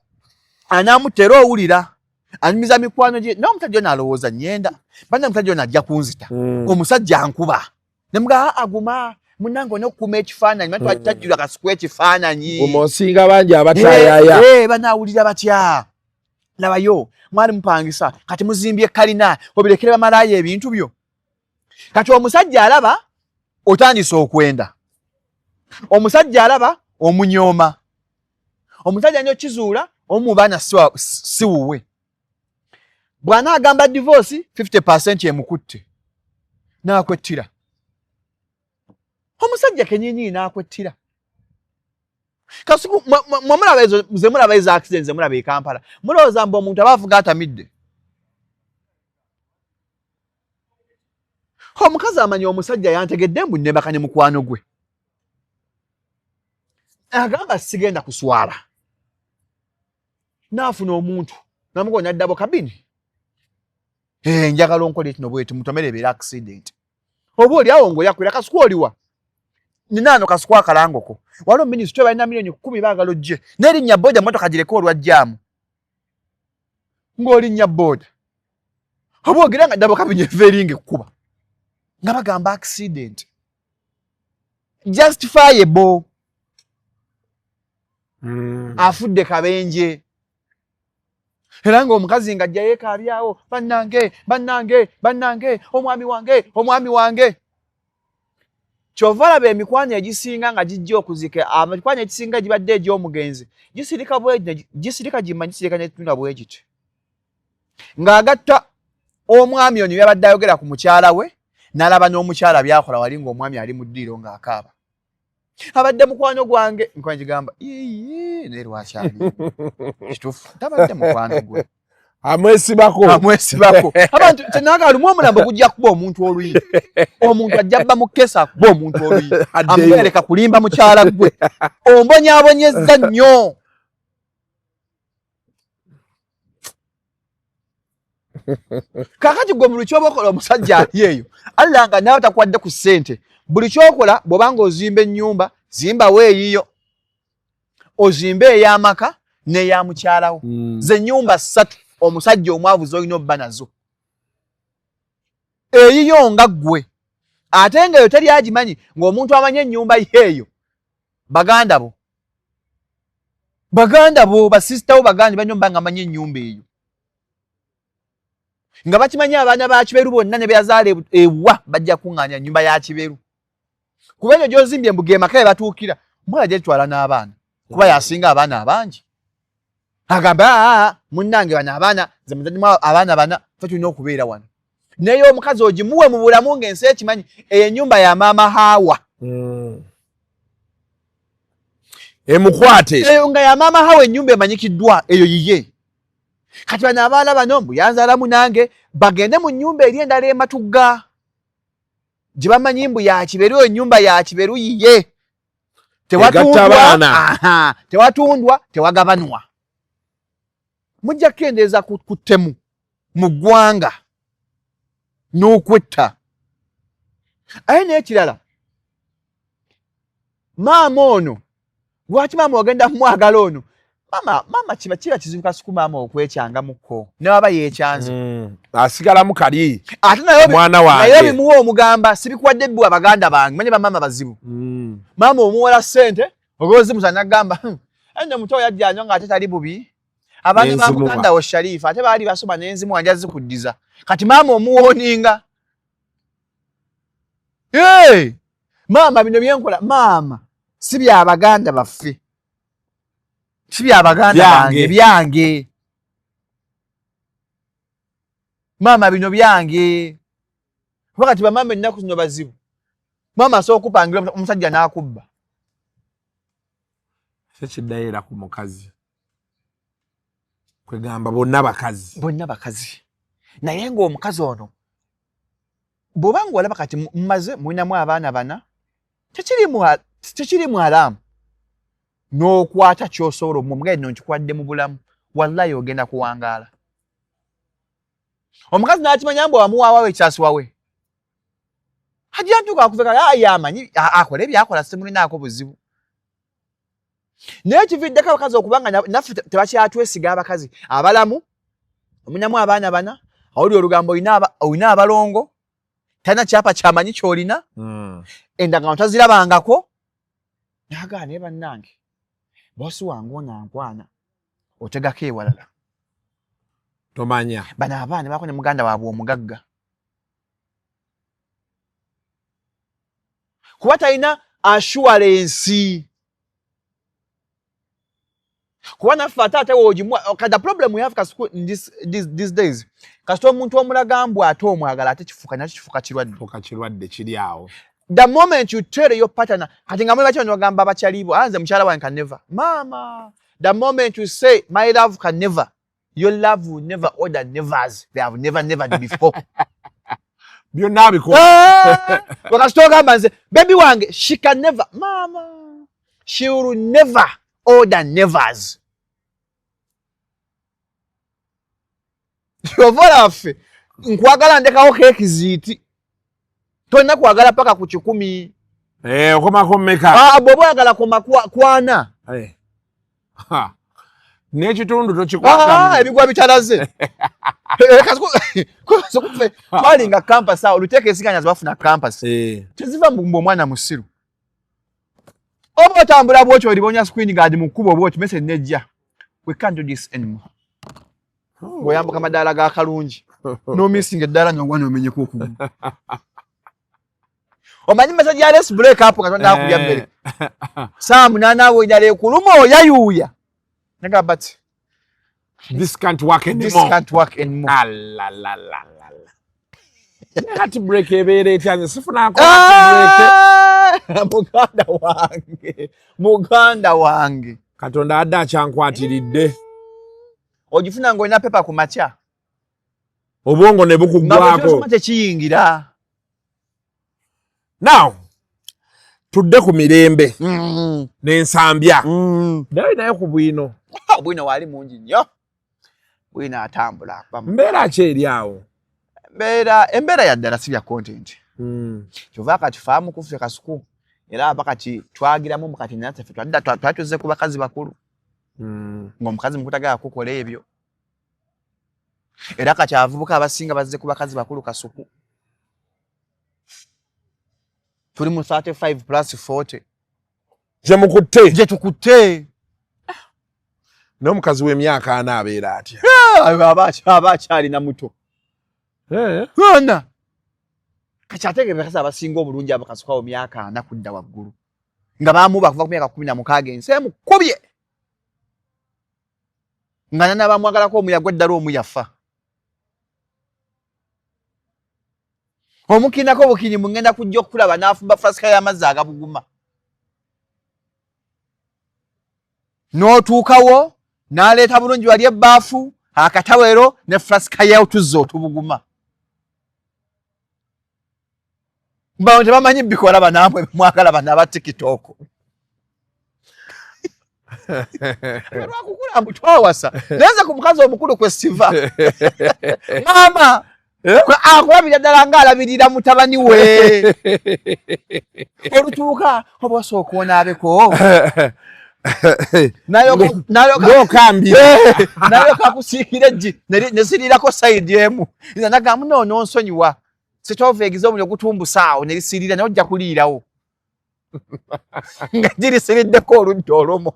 anaamutta era owulira anyumiza mikwano gye naye omusajja ono alowooza nnyenda bannange omusajja ono ajja kunzita. Omusajja ankuba. Ne mugamba aguma munnange olina okukuuma ekifaananyi manyi twajjula Kasuku ekifaananyi. Guma osinga bangi abatayaya. Banaawulira batya? Labayo mwali mupangisa kati muzimbye kalina obirekere bamalaaya ebintu byo. Kati omusajja alaba otandise okwenda. Omusajja alaba omunyooma. Omusajja nnyo kizuula omu mu baana si wuwe. Bw'anaagamba divorce 50% emukutte n'akwettira. Omusajja kennyini n'akwettira. Kasuku mwe mulaba ezo ze mulaba ezo accident ze mulaba e Kampala. Mulowooza mbu omuntu aba avuga atamidde. Omukazi amanyi omusajja yantegedde mbu nnebaka ne mukwano gwe. Agamba sigenda kuswala. N'afuna omuntu n'amugoba n'addabo kabini. Njagala onkole kino bweti mutomere ebeera accident. Oba oli awo ng'oyakwira Kasuku oliwa. Nina ano Kasuku akalangoko. Waliwo minisitule balina 10 million baagala ojje. N'erinnya boda emmotoka gireke olwa jjaamu. Ng'olinnya boda. Oba ogira nga ddabo kabini eva eringa ekkuba. Nga bagamba accident. Justifiable. Afudde kabenje. Era ng'omukazi ng'ajja yeekaabyawo bannange bannange bannange omwami wange omwami wange. Kyova olaba emikwano egisinga nga gijja okuzika, emikwano egisinga gibadde egy'omugenzi gisirika bwe gisirika gimanyi gisirika netunula bwe giti, ng'agatta omwami ono byabadde ayogera ku mukyala we, n'alaba n'omukyala byakola wali ng'omwami ali mu ddiiro ng'akaaba, abadde mukwano gwange. Mikwano gigamba ii naye lwaki ali kituufu tabadde mukwano gwe. Amwesibako. Amwesibako. Abantu tenaga lumu omulambo gujja kuba omuntu oluyi, omuntu ajja bba mu kesa akuba omuntu oluyi, amugereka kulimba mukyala gwe ombonyaabonyezza nnyo. Kakati gwe buli kyoba okola omusajja ali eyo Allah nga nawe takuwadde ku ssente, buli kyokola bw'obanga ozimba ennyumba zimbawo eyiyo, ozimbe ey'amaka n'eya mukyalawo. Ze nnyumba ssatu omusajja omwavu z'olina obba nazo, eyiyo nga ggwe, ate nga eyo teri agimanyi, ng'omuntu amanyi ennyumba ye eyo baganda bo, baganda bo, basisitawo, baganda balina omuba nga amanyi ennyumba eyo, nga bakimanyi abaana ba Kiberu bonna ne beyazaala ewa bajja kuŋŋaanya nnyumba ya Kiberu, kuba eyo gy'ozimbye embuga emaka ebatuukira omuwala gyetwala n'abaana, kuba yasinga abaana abangi. Agamba aa munnange bano abaana nze muzaddemu abaana bana, ffe tulina okubeera wano. Naye omukazi ogimuwe mu bulamu ng'ensi ekimanyi eyo ennyumba ya maama Haawa. Emukwate eyo nga ya maama Haawa, ennyumba emanyikiddwa eyo yiye. Kati bano abaana bano mbu yanzaalamu nange, bagende mu nnyumba eri endala ematugga gye bamanyi mbu ya Kiberu, eyo ennyumba ya Kiberu yiye, tewatundwa, tewatundwa, tewagabanwa. Mujja kukendeeza ku ttemu mu ggwanga n'okwetta. Aye n'ekirala, maama ono lwaki maama ogenda mumwagala ono maama? Maama kiba kiba kizibu Kasuku maama okwekyangamukko newaba yeekyanze. Asigalamu kali. Ate naye Omwana wange. Naye bimuwa omugamba sibikuwadde bbiwa baganda bange, manye bamaama bazibu. Maama omuwola ssente ogozimusa nagamba, enne muto yajja anywa ng'ate tali bubi, abaana ba Nenzimuwa. muganda wo Sharifa ate baali basoma nenzimuwa, nja zikuddiza. Kati maama omuwooninga, hey! Maama bino byenkola maama si bya baganda baffe, si bya baganda Byange. bange, byange maama, bino byange. Kuba kati bamaama ennaku zino bazibu, maama asobola okupangira omusajja n'akubba. Sekiddayo era ku mukazi, kwegamba bonna bakazi. Bonna bakazi, naye ng'omukazi ono bw'oba nga olaba kati mumaze mulinamu abaana bana, tekirimu alaamu n'okwata ky'osobola omugaye nno nkikwadde mu bulamu, wallayi ogenda kuwangaala. Omukazi n'akimanya mbu wamuwaawawo ekyasiwawe hajja ntuuka akuveka aye amanyi akole byakola, simulinaako buzibu. Naye kividdeko abakazi okubanga naffe tebakyatwesiga. Abakazi abalamu omunamu abaana bana, awuli olugambo olina abalongo, talina kyapa kyamanyi kyolina, endagaano tazirabangako, nagaa naye bannange bosi wange ono ankwana, otegako ewalala. Tomanya. Bano abaana bako ne muganda waabwe omugagga, kuba talina assurance, kuba naffe ate ate wogimuwa. Okay, the problem we have, Kasuku, in these days, kasita omuntu omulaga mbu ate omwagala, ate kifuuka nakyo kifuuka kirwadde. Fuuka kirwadde kiri awo. The moment you tell your partner, kati nga muli bakyo nogamba abakyalibo, ah, nze mukyala wange can never, mama, the moment you say my love can never, your love will never order nevers, they have never never before. Byonna bikola. Wakasita ogamba nze baby wange she can never, mama, she will never order nevers. Kyova olaba ffe nkwagala ndekawo keekiziiti, tolina kwagala paka ku 100. Eh, okomako mmeka? Ah, bw'oba oyagala koma kwana. Eh. Ha. N'ekitundu tokikwata. Ah, ebigwa bitalaze. Eh, Kasuku twalinga campus awo oluteeka ensiganya zebafuna campus teziva mu omwana musiru, oba otambula bwotyo olibonya screen guard mu kkubo bwotyo, message nejja, we can't do this anymore. Ng'oyambuka amadaala ga Kalungi n'omisinga eddaala nogwa n'omenyeka okugulu. Omanyi message ya let's break up nga tonda kulya mmere. Saa 8 awo enjala ekuluma oyayuuya. Nagamba but this can't work anymore. This can't work anymore. Alalalalala. Heart break ebeera etya nze sifunako heart break. Ah, muganda wange, muganda wange. Katonda adde akyankwatiridde. Ogifuna ng'olina pepa ku makya. Obwongo ne bukuggwako. Nga tekiyingira. Now tudde ku mirembe n'ensambya. Naye naye ku bwino. Bwino wali mungi nnyo. Bwino atambula. Mbeera ki eri awo? Embeera ya ddala si bya content. Kyova kati faamu kuffe Kasuku era aba kati twagiramu mu kati naffe twali tuzze ku bakazi bakulu. Ng'omukazi mukulu tagala kukola ebyo. Era kati abavubuka abasinga bazze ku bakazi bakulu Kasuku. Tuli mu 35 plus 40. Gye mukutte. Gye tukutte. N'omukazi w'emyaka 40 abeera atya? Aba akyalina muto. Ana. Kati ate abakazi abasinga obulungi abo Kasuku awo myaka 40 kudda waggulu. Nga baamuba kuva ku myaka 16 ensi emukubye. Nga n'abamwagalako omuyaga eddala omu yafa. Omukinako bukinyi mugenda kujja okulaba n'afumba flasika y'amazzi agabuguma. N'otuukawo n'aleeta bulungi wali ebbaafu akatawero ne flasika y'otuzzi otubuguma. Bano tebamanyi bikola banaamwe mwagala bano aba TikTok. Lwakukula mbu twawasa. Naye nze ku mukazi omukulu kwe siva. Maama akulabira ddala ng'alabirira mutabani we. Olutuuka oba osooka onaabeko. N'alyoka akusiikira eggi ne siriirako sayidi emu. Nze nagamba muno ononsonyiwa. Sitova egize omuliro gutumbusa awo ne lisirira naye ojja kuliirawo. Nga girisiриddeko oludda olumu.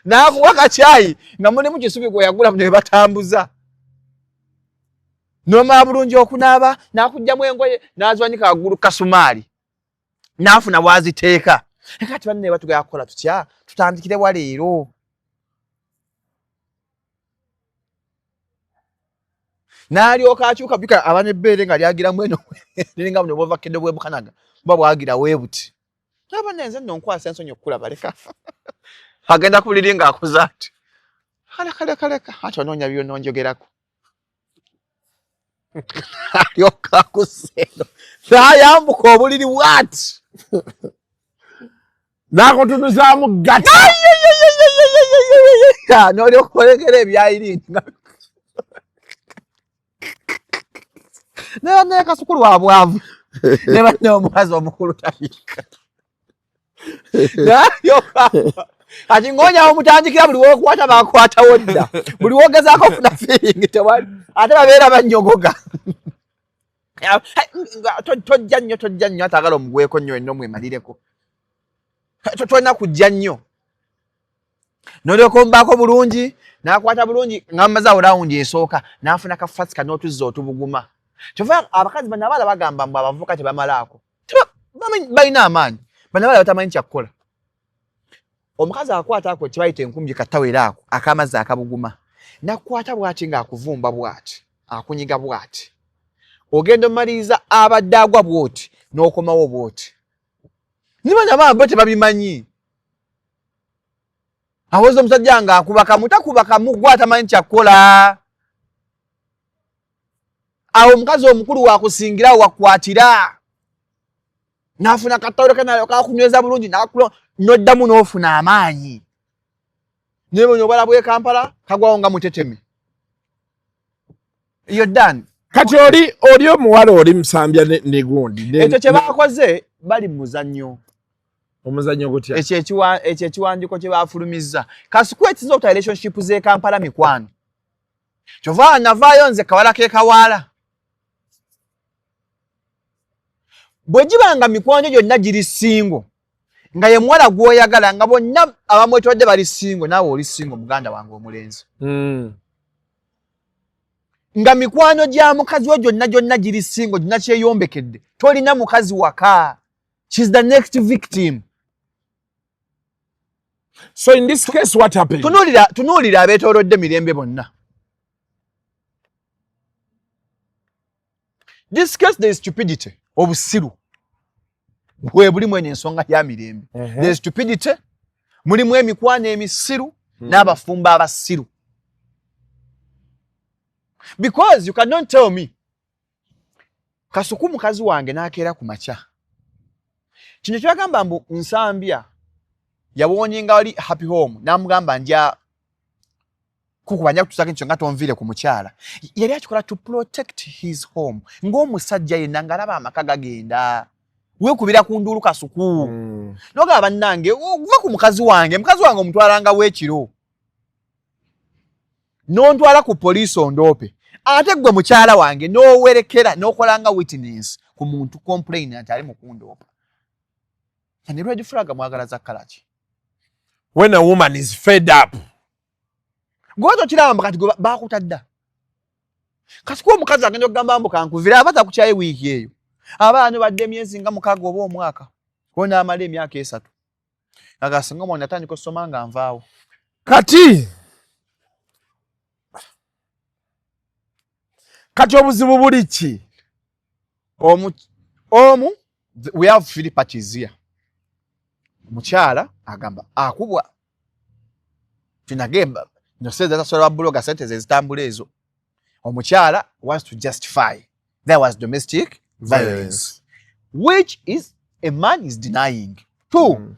N'akuwa kacaayi nga mulimu kisubi gwe yagula ne batambuza. N'omala bulungi okunaaba n'akuggyamu engoye n'aziwanika waggulu kasumaali. N'afuna w'aziteeka. Kati banne batugamba kukola tutya? Tutandikire wa leero? N'alyoka akyuka bika aba n'ebbeere nga lyagiramu eno liringa buno bw'ovakedde bw'e Bukanaga buba bwagira weebuti. Aba nze nno nkwasa ensonyi okukulaba leka. Agenda ku buliri ng'akoze ati. Leka leka leka ati onoonya by'ononjogerako. Alyoka akuseeno n'ayambuka obuliri bw'ati. N'akutunuzaamu gata. N'olyoka olekera ebya Irene. Naye naye Kasuku lwa bwavu. Ne banne omukazi omukulu tayiika. N'alyoka kati ng'onya omutandikira buli w'okwata bakwatawo dda. Buli w'ogezaako ofuna feeling tewali. Ate babeera bannyogoga. Tojja nnyo tojja nnyo ate agala omugweko nnyo enno mwemalireko. Tolina kujja nnyo. N'olyoka omubaako bulungi n'akwata bulungi ng'amaze awo rawundi esooka n'afuna ka fasika n'otuzzi otubuguma. Kyova abakazi bano abaala bagamba mbu abavubuka tebamalaako. Balina amaanyi. Bano abaala batamanyi kyakukola. Omukazi akwata ako kye bayita enkumbi katawero ako ak'amazzi akabuguma. N'akukwata bw'ati ng'akuvumba bw'ati, akunyiga bw'ati. Ogenda omaliriza abadde agwa bw'oti n'okomawo bw'oti. Ne bano abaana bo tebabimanyi. Awoza omusajja ng'akuba kamu takuba kamu gwe atamanyi kyakukola. Awo omukazi omukulu wakusingira wakwatira. N'afuna katawero ke n'alyoka akunyweza bulungi n'oddamu n'ofuna amaanyi. Naye bwe obala bw'e Kampala kagwawo nga muteteme. You're done. Kati oli omuwala oli musambya ne gundi. Ekyo kye baakoze bali mu muzannyo. Omuzannyo gutya? Ekyo ekiwandiiko kye baafulumizza. Kasuku ekiza okuta relationship z'e Kampala mikwano. Kyova navaayo nze kawala ke kawaala. Bwe gibanga mikwano gyonna giri single nga ye muwala gw'oyagala nga bonna abamwetodde bali single naawe oli single muganda wange omulenzi. Nga mikwano gya mukazi wo gyonna gyonna giri singo, gyonna kyeyombekedde, tolina mukazi waka. She's the next victim. So in this case what happened? Tunuulira abeetoolodde Mirembe bonna. This case there is stupidity, obusiru bwe bulimu eno ensonga ya Mirembe. There is stupidity, mulimu emikwano emisiru n'abafumbo abasiru. Because you cannot tell me Kasuku mukazi wange n'akeera ku makya. Kino kyebagamba mbu Nsambya yawoninga wali Happy Home n'amugamba nja kukuba, nja kutusako ekyo nga tonviire ku mukyala. Yali akikola to protect his home ng'omusajja yenna ng'alaba amaka gagenda. Weekubira ku nduulu Kasuku. Nogamba bannange okuva ku mukazi wange, mukazi wange omutwalanga w'ekiro. N'ontwala ku poliisi ondoope. Ate gwe mukyala wange n'owerekera n'okola nga witness ku muntu complainant ali mu kundoopa. Ne red flag mwagala za color ki? When a woman is fed up. Gwe tokiraba kati gwe baakutadda. Kasuku omukazi agenda okugamba mbu kankuvire aba takukyaye wiiki eyo. Abaana badde emyezi nga 6 oba omwaka. Onaamala emyaka 3. Aga singa omwana atandika okusoma nga nvaawo. Kati obuzibu buli ki? Omu, we have three parties here. Omukyala agamba akubwa. Tunagemba no sente zasobola buloga sente ze zitambula ezo. Omukyala wants to justify there was domestic violence, which is a man is denying. Two,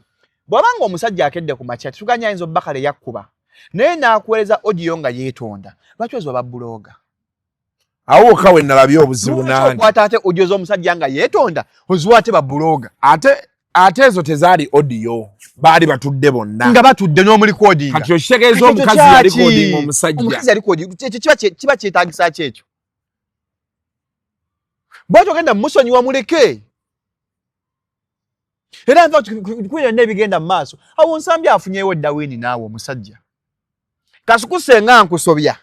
bw'abanga omusajja akedde ku makya tetuganya ayinza obbakale yakkuba naye n'akuweereza audio nga yeetonda, lwaki ozo babuloga? Awo wokka we nalabye obuzibu nange. Okwata ate audio z'omusajja nga yeetonda oziwa ate babuloga. Ate ezo tezaali audio, baali batudde bonna. Nga batudde n'omulikodinga. Kati okitegeeza omukazi yalikodinga omusajja. Omukazi yalikodinga. Ekyo kiba kyetaagisa ki ekyo? Bw'atyo ogenda musonyiwa muleke. Era nva ku byonna ebigenda mu maaso awo Nsambya afunyeewo dda win naawe omusajja. Kasuku senga nkusobya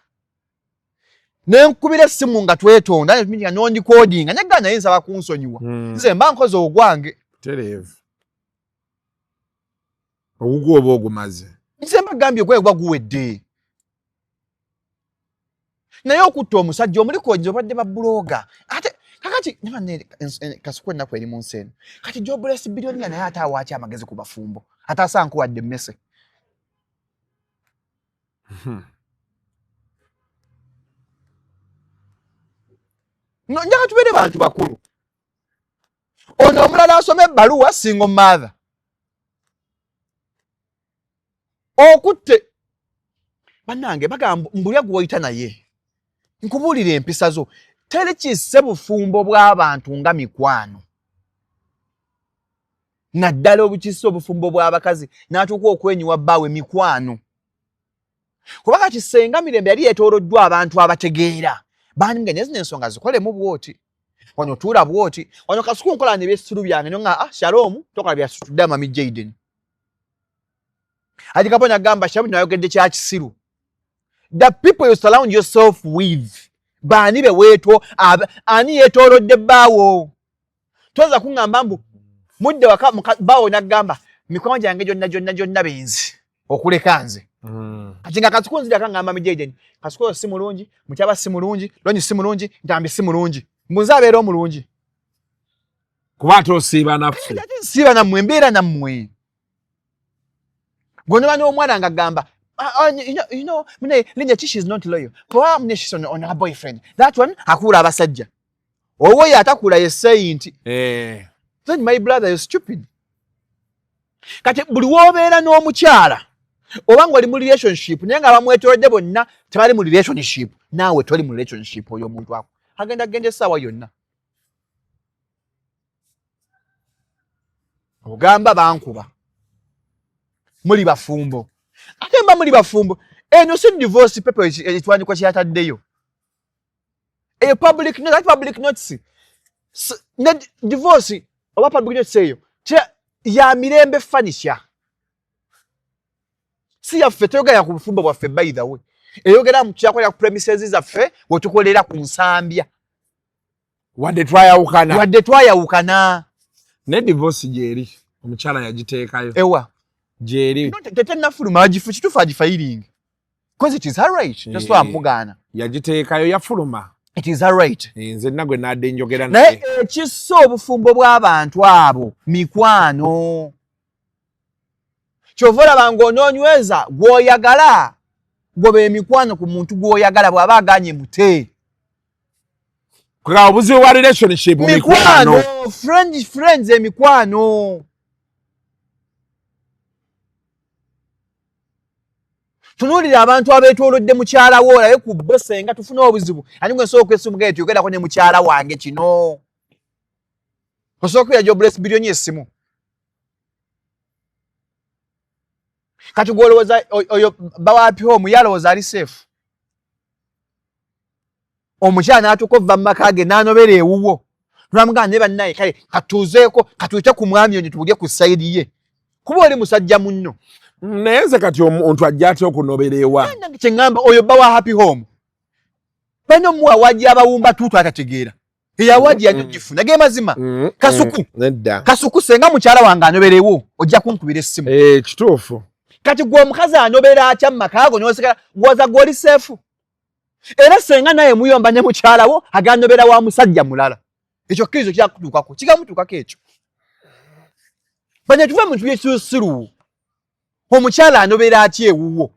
ne nkubira essimu nga twetonda nga nondikodinga nyaga naye nsaba kunsonyiwa. Nze mba nkoze ogwange. Tereevu. Ogugwo oba ogumaze. Nze mbagambye ogwange gwa guwedde. Naye okutta omusajja omulikodinga obadde babuloga. Ate kakati Kasuku ennaku eri mu nsi eno. Kati jobless billionaire naye ate awaaki amagezi ku bafumbo. Ate asankuwadde emmese. No, njagala tubeere bantu bakulu. Ono omulala asoma ebbaluwa single mother. Okutte bannange bagamba mbulya gw'oyita naye nkubuulira empisa zo. Teri kisse bufumbo bw'abantu nga mikwano. Naddala obukisse obufumbo bw'abakazi n'atuuka okwenyiwa bbaawe mikwano. Kuba kati senga Mirembe yali yeetooloddwa abantu abategeera. Bandi naye zino ensonga zikolemu bw'oti. Wano tuula bw'oti. Wano Kasuku nkola ne byessiru byange nga ah Shalom tokola byasitudde amami Jaden. Ati Kapo n'agamba Shalom nayogedde kya kisiru. The people you surround yourself with baani be weeto ani yeetoolodde bbaawo. Toza kuŋŋamba mbu mudde waka bbaawo n'agamba mikwano gyange gyonna gyonna gyonna benzi okuleka nze. Kati nga Kasuku nzira kaŋŋamba mi Jaden Kasuku oyo si mulungi, Mutyaba si mulungi, Lonyi si mulungi, Ntambi si mulungi. Mbu nze abeera omulungi. Kuba ate osiiba naffe. Ate nsiiba nammwe, mbeera nammwe. Gwe n'omwana ng'agamba mune Linda she is not loyal. Kuba mune she's on her boyfriend. That one akuula abasajja. Owo ye atakuula ye saint. Then my brother is stupid. Kati buli w'obeera n'omukyala oba ng'oli mu relationship naye nga bamwetoolodde bonna tebali mu relationship, naawe toli mu relationship, oyo omuntu ako agenda genda essaawa yonna. Ogamba bankuba muli bafumbo, ate mba muli bafumbo eno si divorce paper ekiwandiiko kyataddeyo eyo public notice, public notice ne divorce oba public notice eyo ya Mirembe Furniture, si yaffe. Toyogera ku bufumbo bwaffe. By the way, Eyogera mu kyakolera ku premises zaffe wetukolera ku Nsambya. Wadde twayawukana. Wadde twayawukana. Ne divorce gyeri omukyala yagiteekayo. Ewa. Gyeri. No, tetennafuluma agifu kituufu agifayiringi. Because it is her right. Tosobola mugaana. Yagiteekayo yafuluma. It is her right. Nze nagwe nadde njogera naye. Ekissa obufumbo bw'abantu abo mikwano. Kyova olaba ng'onoonyweza gw'oyagala, goba emikwano ku muntu gw'oyagala, bw'aba aganye mute. Kuga obuzibu bwa relationship mikwano. Friends emikwano. Tunuulira abantu abeetoolodde mukyala wo, olabe ku bo senga tufuna obuzibu. Ani gwe nsobola okwesimuga tuyogerako ne mukyala wange kino? Osobola okubira Jobless Billion essimu. Kati gw'olowooza oyo bawapi home yalowooza ali safe. Omukyala n'atuuka okuva mu maka ge n'anobera ewuwo. Twamugamba naye bannaye kale katuuzeeko katuyite ku mwami ono tuwulye ku sayidi ye. Kuba oli musajja munno. Naye nze kati omuntu ajja atya okunobera ewa? Kye ŋŋamba oyo bba wa happy home. Balina omuwa wajja abawumba tuutu atategeera. Eyawaji yali ogifuna ge mazima. Kasuku. Nedda. Kasuku senga mukyala wange anoberewo ojja kunkubira essimu. Kituufu. Kati gwe omukazi anobera atya mu maka ago n'osigala gwoza gw'oli seefu. Era senga naye muyomba ne mukyala wo aganobera wa musajja mulala. Ekyo kkirizo kyakutuukako kigamutuukako ekyo. Bano tuve mu bintu by'ekisirusiru. Omukyala anobera atya ewuwo?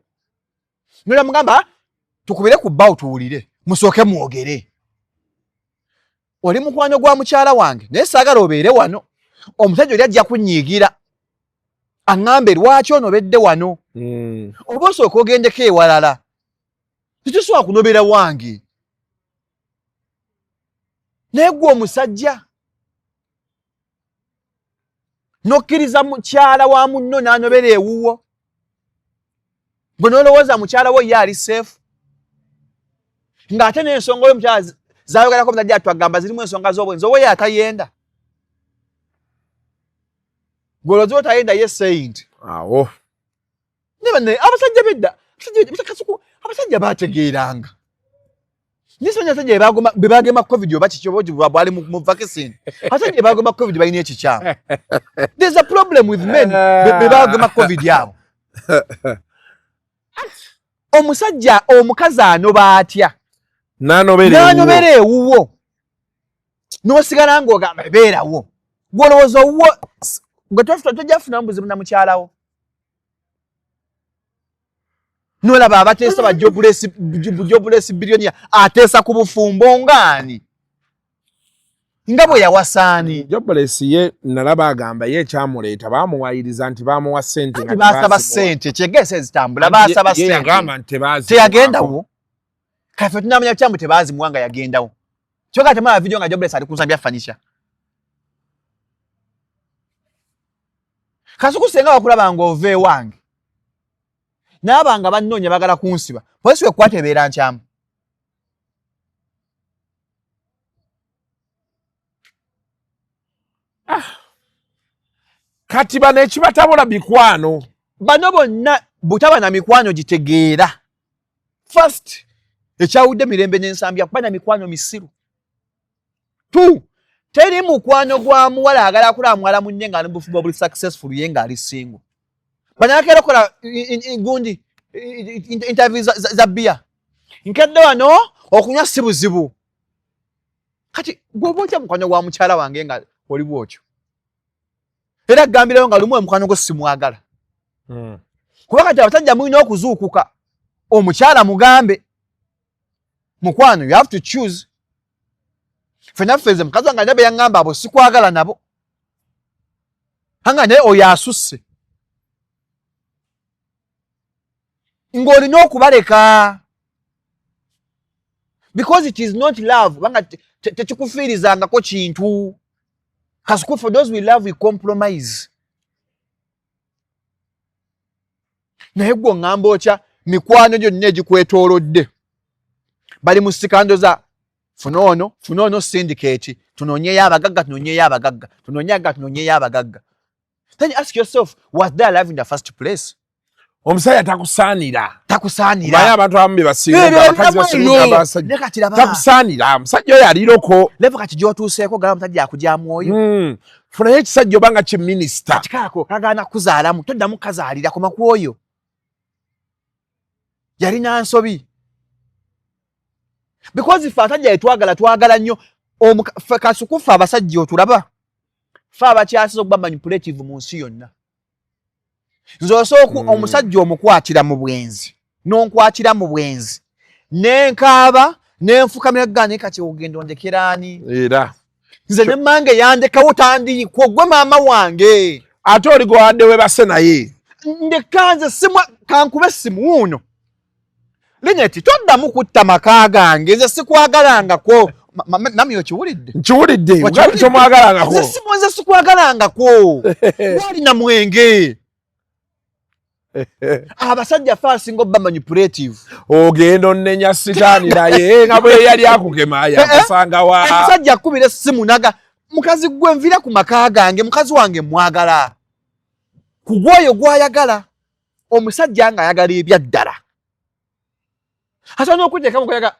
Nola mugamba tukubire ku bbawo tuwulire musooke mwogere. Oli mukwano gwa mukyala wange naye saagala obeere wano. Omusajja oli ajja kunnyiigira aŋŋambe lwaki onobedde wano. Oba osooka ogendeko ewalala. Tetusobola kunobera wange. Naye gwe omusajja n'okkiriza mukyala wa munno n'anobera ewuwo. Gwe n'olowooza mukyala wo ye ali safe. Ng'ate n'ensonga oyo mukyala zaayogerako omusajja atwagamba zirimu ensonga z'obwenzi oba ye atayenda. Gwe olowooza otayenda ye saint. Awo. Naye abasajja b'edda, abasajja baategeeranga. Naye simanyi abasajja be baagema COVID oba kiki oba bwali mu vaccine. Abasajja be baagema COVID balina ekikyamu. There's a problem with men be baagema COVID abo. Omusajja omukazi anoba atya? N'anobera ewuwo. N'osigala ng'ogamba beerawo. Gw'olowooza owuwo gwe tojja kufunamu buzibu na mukyala wo. Nolaba abateesa ba Jobless Billionaire ateesa ku bufumbo ng'ani? Nga bwe yawasaani. Jobless ye nalaba agamba ye ekyamuleeta baamuwayiriza nti baamuwa ssente nga baasaba ssente kyegese ezitambula baasaba ssente. Yagamba nti tebazimuwa. Teyagendawo. Kaffe tunamanya kyamu tebazimuwa nga yagendawo. Kyokka temulaba video nga Jobless ali ku Nsambya furniture. Kasuku senga bakulaba ng'ova ewange. N'abanga bannoonya bagala kunsiba. Poliisi wekwata ebeera nkyamu. Kati bano ekibatabula mikwano. Bano bonna butaba na mikwano gitegeera. First, ekyawudde Mirembe n'Ensambya kuba na mikwano misiru. Two, teri mukwano gwa muwala agala kulaba muwala munne ng'ali mu bufumbo obuli successful ye ng'ali single. Bano akeera okukola gundi interview za bbiya. Nkedde wano okunywa si buzibu. Kati gwe otya mukwano gwa mukyala wange nga oli bw'otyo? Era gambirayo nga lumu omukwano gwo simwagala. Kuba kati abasajja mulina okuzuukuka omukyala mugambe mukwano you have to choose. Ffenna ffeze mukazi wange alina be yaŋŋamba abo sikwagala nabo. Anga naye oyo asusse. Ng'olina okubaleka. Because it is not love. Kubanga tekikufiirizangako kintu. Kasuku for those we love we compromise. Naye gwe oŋŋamba otya mikwano gyonna egikwetoolodde bali mu sikando za funa ono syndicate tunoonyeyo abagagga tunoonyeyo abagagga tunoonye abagagga tunoonyeyo abagagga. Then ask yourself, was there love in the first place? Omusajja takusaanira. Takusaanira. Naye abantu abamu be basinga abakazi basinga abasajja. Takusaanira. Omusajja oyo aliroko. Level kati gy'otuuseeko gala omusajja akugya mwoyo. Funayo ekisajja oba nga kiminisita. Kikaako kagaana kuzaalamu toddamu kazaalira koma ku oyo. Yalina nsobi. Because ffe abasajja yetwagala twagala nnyo Kasuku ffe abasajja otulaba ffe abakyasiza okuba manipulative mu nsi yonna. Nze osooka omusajja omukwatira mu bwenzi n'onkwatira mu bwenzi nenkaaba nenfukamira gane kati ogenda ondekeraani era nze ne mmange yandekawo tandiikwo gwe maama wange ate oli gwewadde webase naye ndeka nze simwa kankube essimu wuuno Linet toddamu kutta maka gange nze sikwagalangako. Nami okiwulidde? Nkiwulidde. Okiwulidde tomwagalangako. Nze simu nze sikwagalangako. Walina mwenge. Abasajja fa asinga obba manipulative. Ogenda onnenya sitaani naye nga bwe yali akugema yakusanga wa. Omusajja akubira essimu naga mukazi gwe nvira ku maka gange mukazi wange mwagala. Ku gwoyo gwayagala. Omusajja ng'ayagala ebyaddala. Asobola n'okuteeka mu kuyaga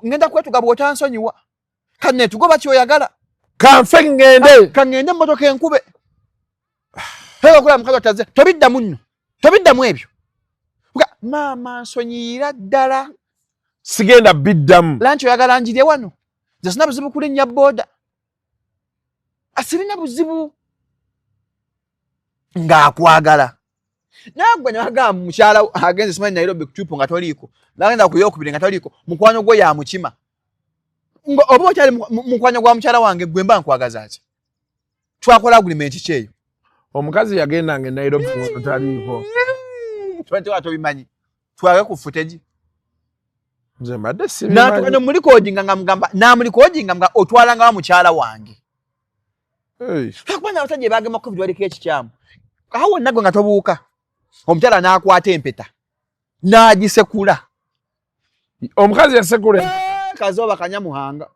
ngenda kwetuga bw'otansonyiwa. Kanneetugoba ky'oyagala. Kanfe ŋŋende. Ka ŋŋende emmotoka enkube. Hey, okulaba mukazi ataze tobiddamu nno. Tobiddamu ebyo. Maama nsonyiyira ddala. Sigenda biddamu. Lanki oyagala njirye wano. Nze sina buzibu kulinnya booda. Asirina buzibu. Ng'akwagala. Nagwe nagamba mukyala agenze simanyi Nairobi ku trip nga toliiko. Nagenda ku yokubiri nga toliiko. Mukwano gwo ya mukima. Ngo oba okyali mukwano gwa mukyala wange gwe mba nkwagaza ki? Twakola agreement ki eyo? Omukazi yagendanga e Nairobi nga taliiko. Twente watobimanyi. Twage ku footage. Nze mbadde sibimanyi. Natuka no mulikodinga nga mugamba namulikodinga nga otwalanga wa mukyala wange. Hey. Lwakuba n'abasajja bagema COVID waliko ekikyamu. Awo wonna gwe nga tobuuka. Omukyala n'akwata empeta. N'agisekula. Omukazi yasekula. Kazooba Kanyamuhanga.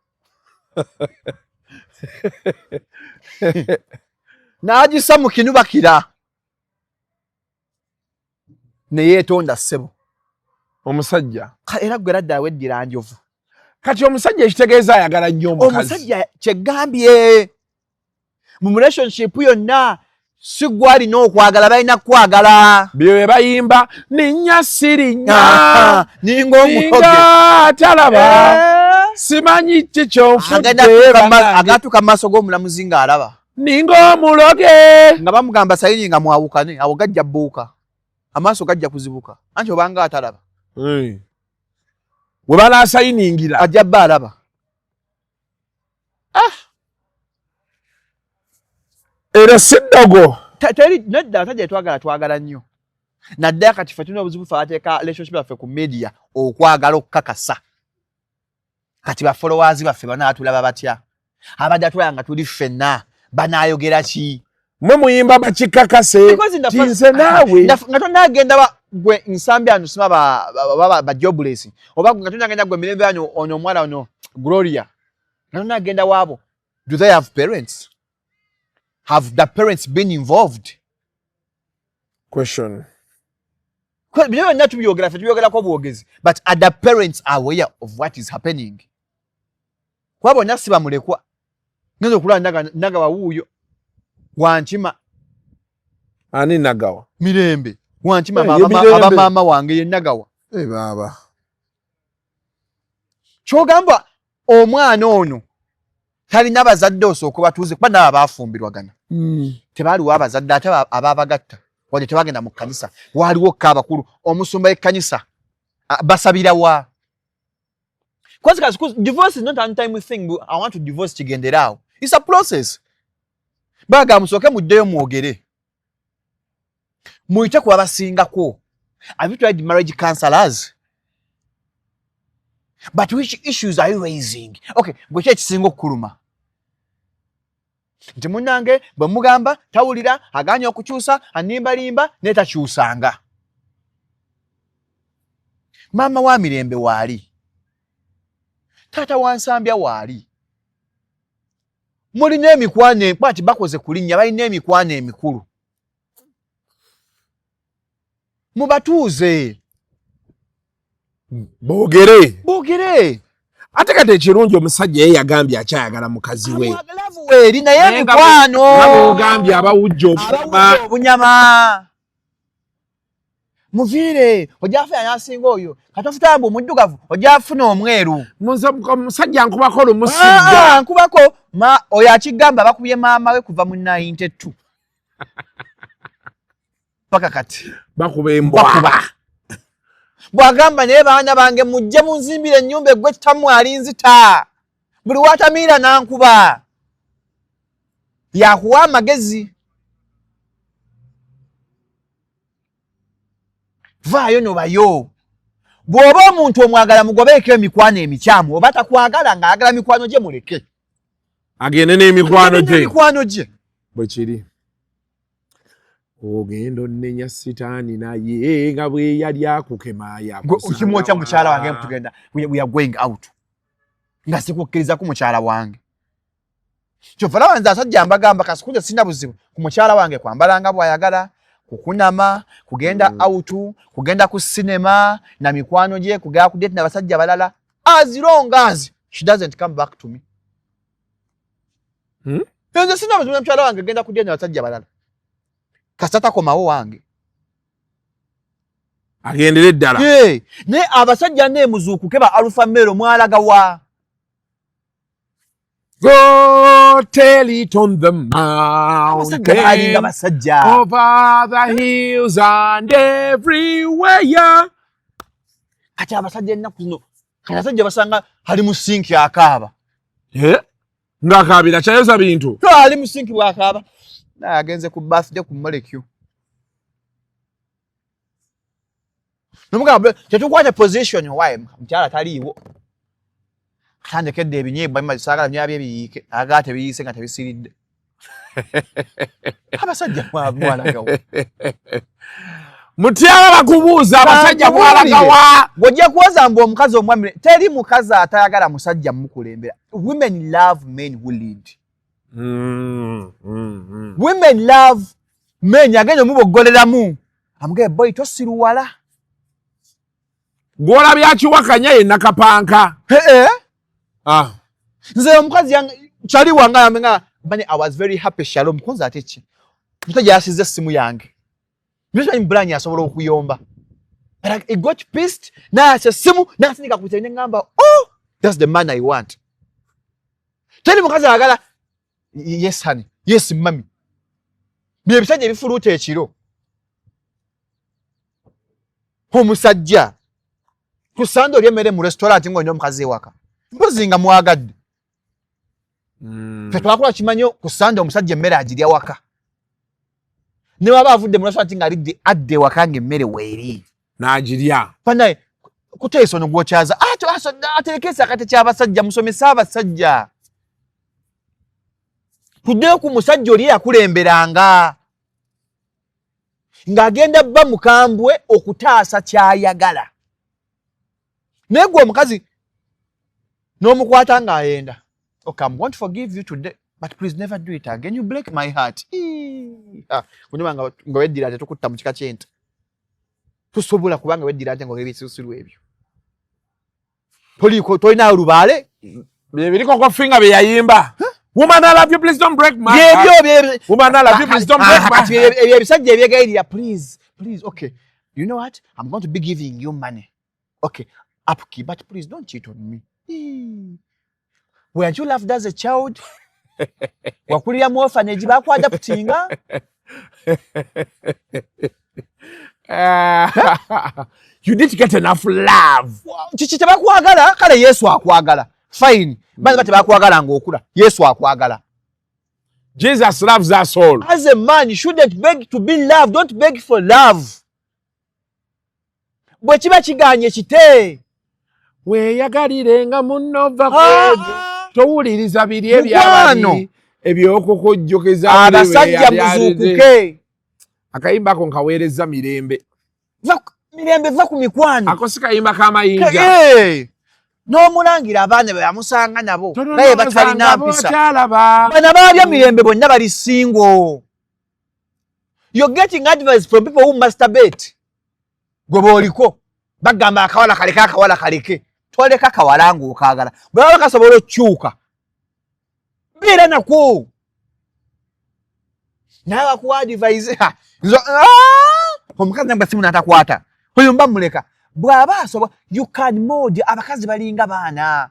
N'agisa mu kinubakira. Ne yeetonda ssebo. Omusajja. Era gwe ladda weddira njovu. Kati omusajja ekitegeeza ayagala nnyo omukazi. Omusajja kyegambye mu relationship yonna si gwe alina okwagala balina kukwagala. Bye bayimba ninnya sirinnya ninga omukoge atalaba simanyi ki kyonfudde agatuuka mu maaso g'omulamuzi ng'alaba ninga omuloge nga bamugamba sayini nga mwawukane awo gajja bbuuka amaaso gajja kuzibuka anti obanga atalaba we banaasayiningira ajja bba alaba. Era si ddogo. Teri nedda abasajja twagala twagala nnyo. Naddala kati ffe tulina obuzibu ffe abateeka relationship yaffe ku media okwagala okukakasa. Kati ba followers baffe banaatulaba batya? Abadde atulaba nga tuli ffenna banaayogera ki? Mwe muyimba bakikakase tinze naawe. Nga tonagenda gwe nsambi ano sima ba jobless oba nga tonagenda gwe mirembe ano ono omwana ono Gloria. Nga tonagenda waabo. Do they have parents? Have the parents been involved? Question. Bino byonna tubyogera ffe tubyogerako bwogezi but are the parents aware of what is happening? Kuba bonna si bamulekwa. Ngenda okulaba Nagawa wuuyo wankima. Ani Nagawa? Mirembe wankima aba maama wange ye Nagawa. Baaba. Kyogamba omwana ono talina bazadde osooka batuuze kuba nabo abaafumbirwagana. Tebaaliwo abazadde ate abaabagatta wadde tebagenda mu kkanisa waaliwo ko abakulu omusumba w'ekkanisa basabira wa. Because divorce is not an time thing. I want to divorce kigendere awo. It's a process. Baga musooke muddeyo mwogere. Muyite ku babasingako. Have you tried marriage counselors? But which issues are you raising? Okay, gwe ki ekisinga okukuluma? Nti munnange bwe mugamba tawulira agaanye okukyusa annimbalimba naye takyusanga. Maama wa Mirembe waali. Taata wa Nsambya waali. Mulina emikwano ati bakoze ku linnya balina emikwano emikulu. Mubatuuze. Boogere. Boogere. Ate kati ekirungi omusajja ye yagambye akyayagala mukazi we. Love weeri naye emikwano. Nga bw'ogambye abawujja obunyama. Obunyama. Muviire ojja afuna n'asinga oyo kati ofuta mbu omuddugavu ojja afuna omweru. Omusajja nkubako lumusijja. Nkubako oyo akigamba bakubye maama we kuva mu 92 paka kati. Bakuba embwa. Bakuba. Bw'agamba naye baana bange mujje munzimbire ennyumba eggwe kitammwe alinzita. Buli w'atamiira n'ankuba. Yakuwa amagezi. Vaayo nobayo. Bw'oba omuntu omwagala mugobeeko emikwano emikyamu oba takwagala ng'ayagala mikwano gye muleke. Agende n'emikwano gye. N'emikwano gye. Bwe kiri. Ogenda onnenya sitaani naye nga bwe yali akukema yakusanga. Kimwokya mukyala wange tugenda we are going out. Nga sikukkiriza ku mukyala wange. Kyova olaba nze asajja mbagamba kasikunze sirina buzibu ku mukyala wange kwambala nga bw'ayagala, kukunama, kugenda out, kugenda ku cinema na mikwano gye, kugenda ku date n'abasajja balala. As long as she doesn't come back to me. Nze sirina buzibu na mukyala wange genda ku date n'abasajja balala. Kasita takomawo wange. Agendere ddala. Naye abasajja neemuzuukuke ba Alpha Male mwalaga wa? Go tell it on the mountain. Over the hills and everywhere. Kati abasajja ennaku zino, kati abasajja basanga ali mu sinki akaaba. Ng'akaabira kyayoza bintu. Ali mu sinki bw'akaaba. Naye agenze ku birthday ku molecule. Nomugamba tetukwate position waye mukyala taliiwo. Atandekedde ebinyeebwa bimaze saagala myabye ebiyiike agala tebiyiise nga tebisiridde. Abasajja mwalagawa. Mutyaba bakubuuza abasajja mwalagawa. Bw'ojja kuwoza mbu omukazi omwami teri mukazi atayagala musajja mukulembera. Women love men who lead. Women love men agenda omuboggoleramu. Amugaye boy tosiruwala. Gw'olabye akiwakanya ye Nakapanka. Nze omukazi kyali wange nga bane I was very happy Shalom kunze ate ki. Musajja yasize essimu yange. Musajja Mbulanyi asobola okuyomba. But I got pissed n'ayasa essimu n'asindika ku ne ngamba oh that's the man I want. Teri mukazi ayagala yes honey, yes mummy. Bye ebisajja ebifuluuta ekiro. Omusajja ku Sunday olya emmere mu restaurant ng'olina omukazi ewaka. Mpozi nga mwagadde. Ffe twakula kimanyi ku Sunday omusajja emmere agirya waka. Ne waba avudde mu restaurant ng'alidde adde ewaka ng'emmere weeri. N'agirya. Banaye kuteesa ono gw'okyaza aterekesa akate ky'abasajja musomese abasajja. Tuddeyo ku musajja oli eyakulemberanga. Ng'agenda bba mukambwe okutaasa ky'ayagala. Naye gwe omukazi n'omukwata ng'ayenda. Okay, I'm going to forgive you today, but please never do it again. You break my heart. Kunyuma nga weddira ate tukutta mu kika ky'ente. Tusobola kubanga weddira ate ng'olebisusiru ebyo. Toliko tolina lubaale. Bye biriko Finga bye yayimba. Woman I love you please don't break my heart. Woman I love you please don't break my heart. Ebyo ebisajja ebyegayirira please please okay. You know what? I'm going to be giving you money. Okay, upkeep, but please don't cheat on me. Weren't you loved as a child? Wakulira mu orphanage bakwadaptinga? You didn't get enough love. Kiki tebakwagala kale Yesu akwagala. Fine. Bana tebakwagala ng'okula. Yesu akwagala. Jesus loves us all. As a man, you shouldn't beg to be loved. Don't beg for love. Bwe kiba kiganye kite. Weeyagalire nga munno va ku towuliriza biri ebyabali ebyokukujjukiza abasajja muzuukuke. Akayimba ako nkaweereza Mirembe. Mirembe va ku mikwano. Ako si kayimba k'amayinja. N'omulangira abaana be bamusanga nabo naye batalina mpisa. Bana baabya Mirembe bonna bali single. You're getting advice from people who masturbate. Gwe bw'oliko bagamba akawala kaleke, akawala kaleke, toleka kawala ng'okaagala. Bwe baba kasobola okukyuka, beera nako. Naye bakuwa advice, omukazi nagba simu n'atakwata, oyo mba muleka. Bw'aba asobola, you can mold. Abakazi balinga baana,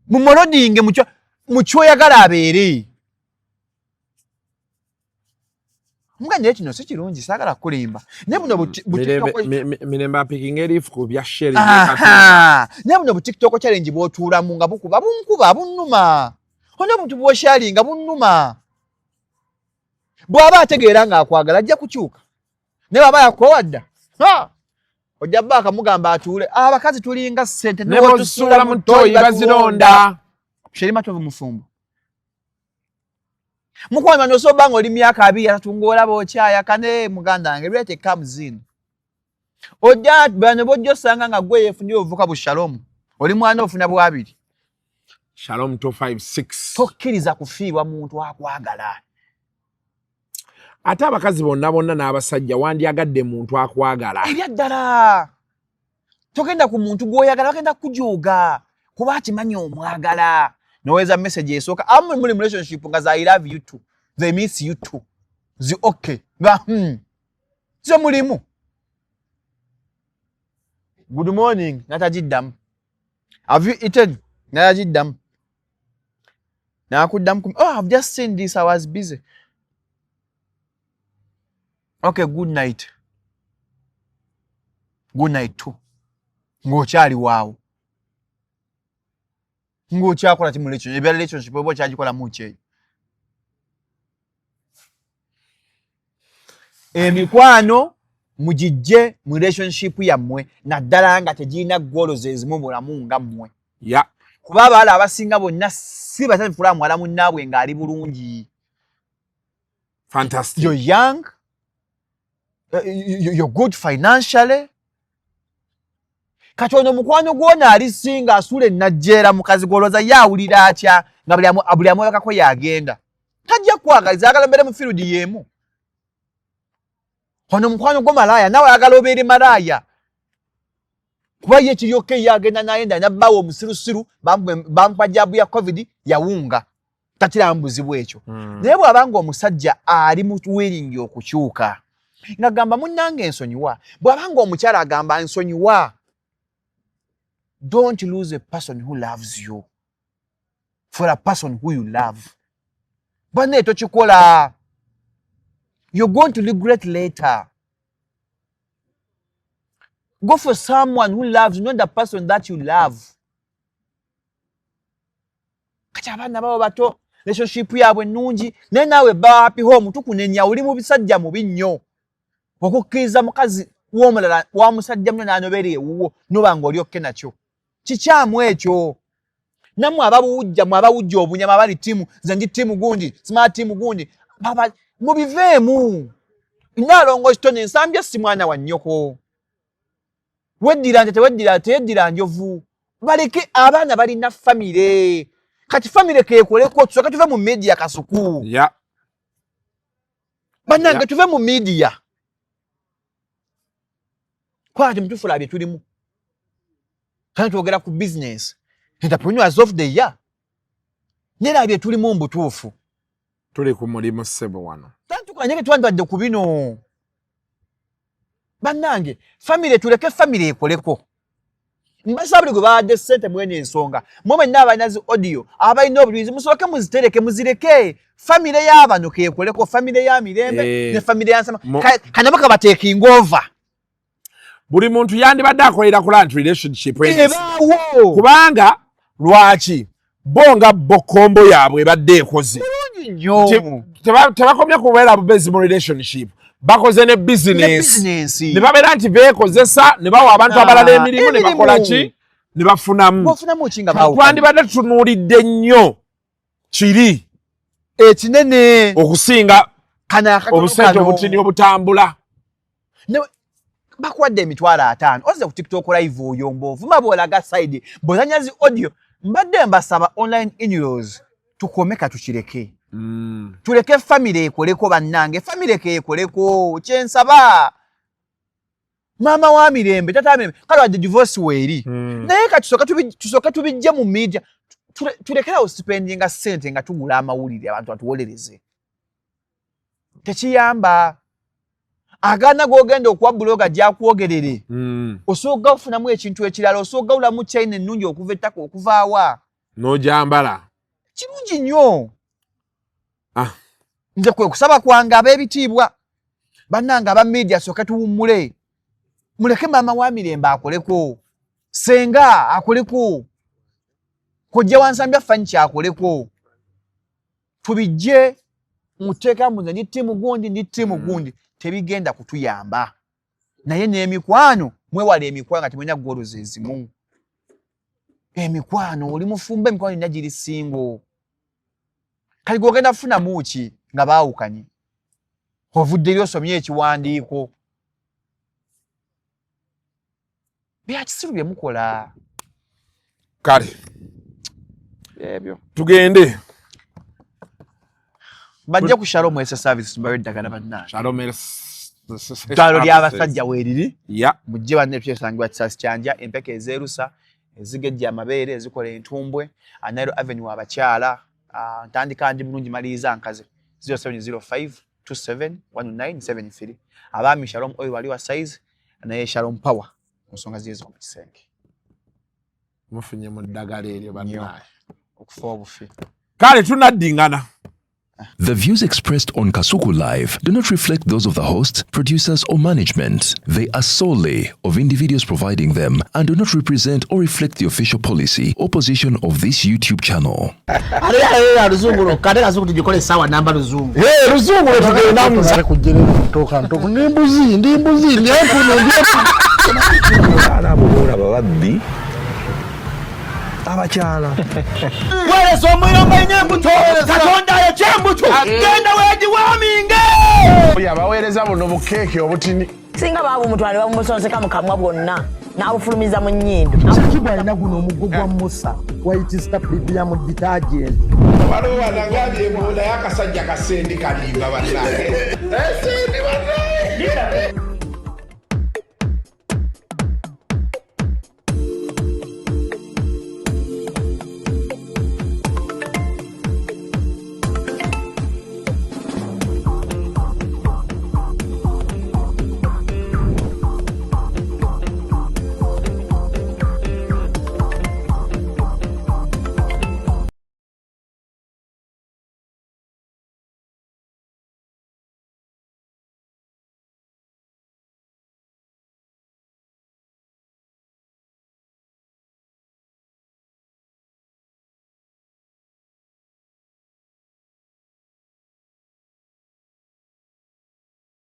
mumouldinge mukyoyagala abeere. Mga naye kino si kirungi, saagala kukulimba, naye buno Mirembe apikinga eriifu ku bya Sherry. Naye buno bu TikTok challenge bw'otuulamu nga bukuba, bunkuba, bunnuma. Ona obuntu bw'osharinga bunnuma. Bw'aba ategeera ng'akwagala, ajja kukyuka, naye bw'aba yakoowa dda, ojja bba akamugamba atuule. Abakazi tulinga ssente. Ne bw'ozisuula mu ttooyi bazironda. Sherry Matovu mufumbo. Mukwano wange, osobola nga oli myaka 23 ng'olaba okyayakane. Muganda wange, lwete comes in, ojja bano bojja osanga nga gwe yeefunye obuvuka bu Shalom, oli mwana ofuna bwabiri. Shalom 256. Tokkiriza kufiirwa muntu akwagala. Ate abakazi bonna bonna n'abasajja wandyagadde muntu akwagala. Ebya ddala, togenda ku muntu gw'oyagala, bagenda kujuuga kuba akimanyi omwagala. Noweza message esooka, amu muli relationship nga za "I love you too", they miss you too, zi okay nga ze mulimu "Good morning", natagiddamu, "Have you eaten?" Natagiddamu, nakuddamu, "Oh, I've just seen this, I was busy." "Okay, good night." "Good night too." Ng'okyali waawo, ng'okyakola ki mu relationship? Ebya relationship oba okyagikolamu ki eyo? Emikwano mugijje mu relationship yammwe, naddala nga tegirina goals ezimu bulamu nga mmwe. Kuba abawala abasinga bonna si basanyufu muwala munnaabwe ng'ali bulungi. Fantastic. You're young, you're good financially. Kati ono mukwano gwona ali singa asula enajjeera, mukazi gwolwoza ye awulira atya nga buli amwebakako yagenda? Tajja kwagaliza, ayagala mbeere mu field y'emu. Ono mukwano gwo malaaya, nawe ayagala obeere malaaya, kuba ye kiryoka ye agenda nayenda nabbawo omusirusiru, bamupa jab ya COVID, yawunga, takiramu buzibu ekyo. Naye bw'abanga omusajja ali mu willing okukyuka ng'agamba munnange ensonyiwa, bw'abanga omukyala agamba nsonyiwa, don't lose a person who loves you for a person who you love. Bannaye, tokikola, you're going to regret later. Go for someone who loves you, not the person that you love. Kati abaana babo bato, relationship yaabwe ennungi, naye naawe ba happy home tukunenya, oli mu bisajja mubi nnyo okukkiriza mukazi w'omulala wa musajja muno n'anobeera ewuwo, noba nga oli okay nakyo. Kikyamu ekyo. Nammwe ababuwujja, mwe abawujja obunyama, abali team nze ndi team gundi, simala team gundi, baba mubiveemu. Naalongo kitone ensambya si mwana wa nnyoko. Weddira nte teweddira, teyeddira njovu. Baleke abaana, balina famire. Kati famire keekoleko, tusooke tuve mu media, Kasuku. Bannange, tuve mu media kwati mutufula bye tulimu. Kandi twogera ku business, entrepreneurs of the year, nera bye tulimu mu butuufu. Tuli ku mulimu ssebo wano. Tantukanye twandwadde ku bino. Bannange, famire tuleke famire ekoleko. Mbasaba buli gwe bawadde ssente mwene ensonga, mwe mwenna abalina zi audio, abalina obujulizi, musooke muzitereke, muzireke, famire y'abano keekoleko, famire ya Mirembe ne famire ya Nsama. Kanabo kabatekinga over. Buli muntu yandibadde akolera kula nti relationship ebaawo. Kubanga lwaki bo nga bo combo yaabwe ebadde ekoze bulungi nnyo. Tebakomye kubeera bubezi mu relationship, bakoze ne ne business. Business. Ne babeera nti beekozesa ne bawa abantu abalala emirimu ne emirimu. bakola ki ne bafunamu. Bw'ofunamu ki nga baawukanye? Twandibadde tutunuulidde nnyo kiri ekinene okusinga kano akatono obusente kano. obutini obutambula. Bakuwadde 50,000, ozze ku TikTok live, oyomba, ovuma, bw'olaga side, bw'ozanya zi audio. Mbadde mbasaba online in-laws tukome, katukireke, tuleke famire ekoleko. Bannange, famire keekoleko, kyensaba. Maama wa Mirembe, tata wa Mirembe, kale wadde divorce weeri, naye ka tusooke tubijje mu media, tulekerawo spendinga ssente nga tugula amawulire abantu batuwolereze. Tekiyamba. Agaana g'ogenda okuwa buloga gyakwogerere, osobola okufunamu ekintu ekirala, osobola okugawulamu China ennungi okuva ettaka okuvaawa n'ojambala. Kirungi nnyo. Nze kwe kusaba kwange, ab'ebitiibwa bannange aba media, sooke tuwummule, muleke maama wa Mirembe akoleko, senga akoleko, kojja wansambya fanki akoleko, tubijje muteeka mbu nze ndi ttiimu gundi, ndi ttiimu gundi, tebigenda kutuyamba. Naye n'emikwano, mwewala emikwano nga temulina goals ezimu. Emikwano, oli mufumba, emikwano gyonna giri single, kati gwogenda kufunamu ki nga baawukanye? Ovudde eri osomye ekiwandiiko byakisiru bye mukola. Kale. Ebyo. Tugende. Bajja ku Shalom Health Service, mbayo eddagala bannange. Shalom. Ddwaliro ly'abasajja weeriri. Mujje banne, kyesangibwa Kisasi Kyanja. Empeke ezeerusa, ezigejja amabeere, ezikola entumbwe, Nile Avenue. Abakyala, ntandika ndi bulungi, maliriza nkaze. 0705 271973. Abaami, Shalom Oil wali wa size, naye Shalom Power ku nsonga ziyezo mu kisenge. Mufunye mu ddagala eryo bannaye. Okufa obufi. Kale tunaddingana. The views expressed on Kasuku Live do not reflect those of the host, producers, or management. They are solely of individuals providing them and do not represent or reflect the official policy or position of this YouTube channel. Ate luzungu lwokka, ate Kasuku tugikole essaawa namba luzungu. Luzungu lwetugendamu kujjerera ntoka ntoku, ndi mbuzi, ndi mbuzi, ndi empunu, ndi empunu. Abaana abo boolaba babbi abakyala. Weereza omuyomba ina embuto, Katonda ayokya embuto, genda weegiwaaminge. Oyo abaweereza buno bukeeke obutini. Singa baabumutwala ne babumusonseka mu kamwa bwonna n'abufulumiza mu nnyindo. Kiki alina guno omuggo gwa Musa, White Star Premium Detergent. Waliwo wanagambye mbu naye akasajja kasendi kalimba bannange, sendi bannange.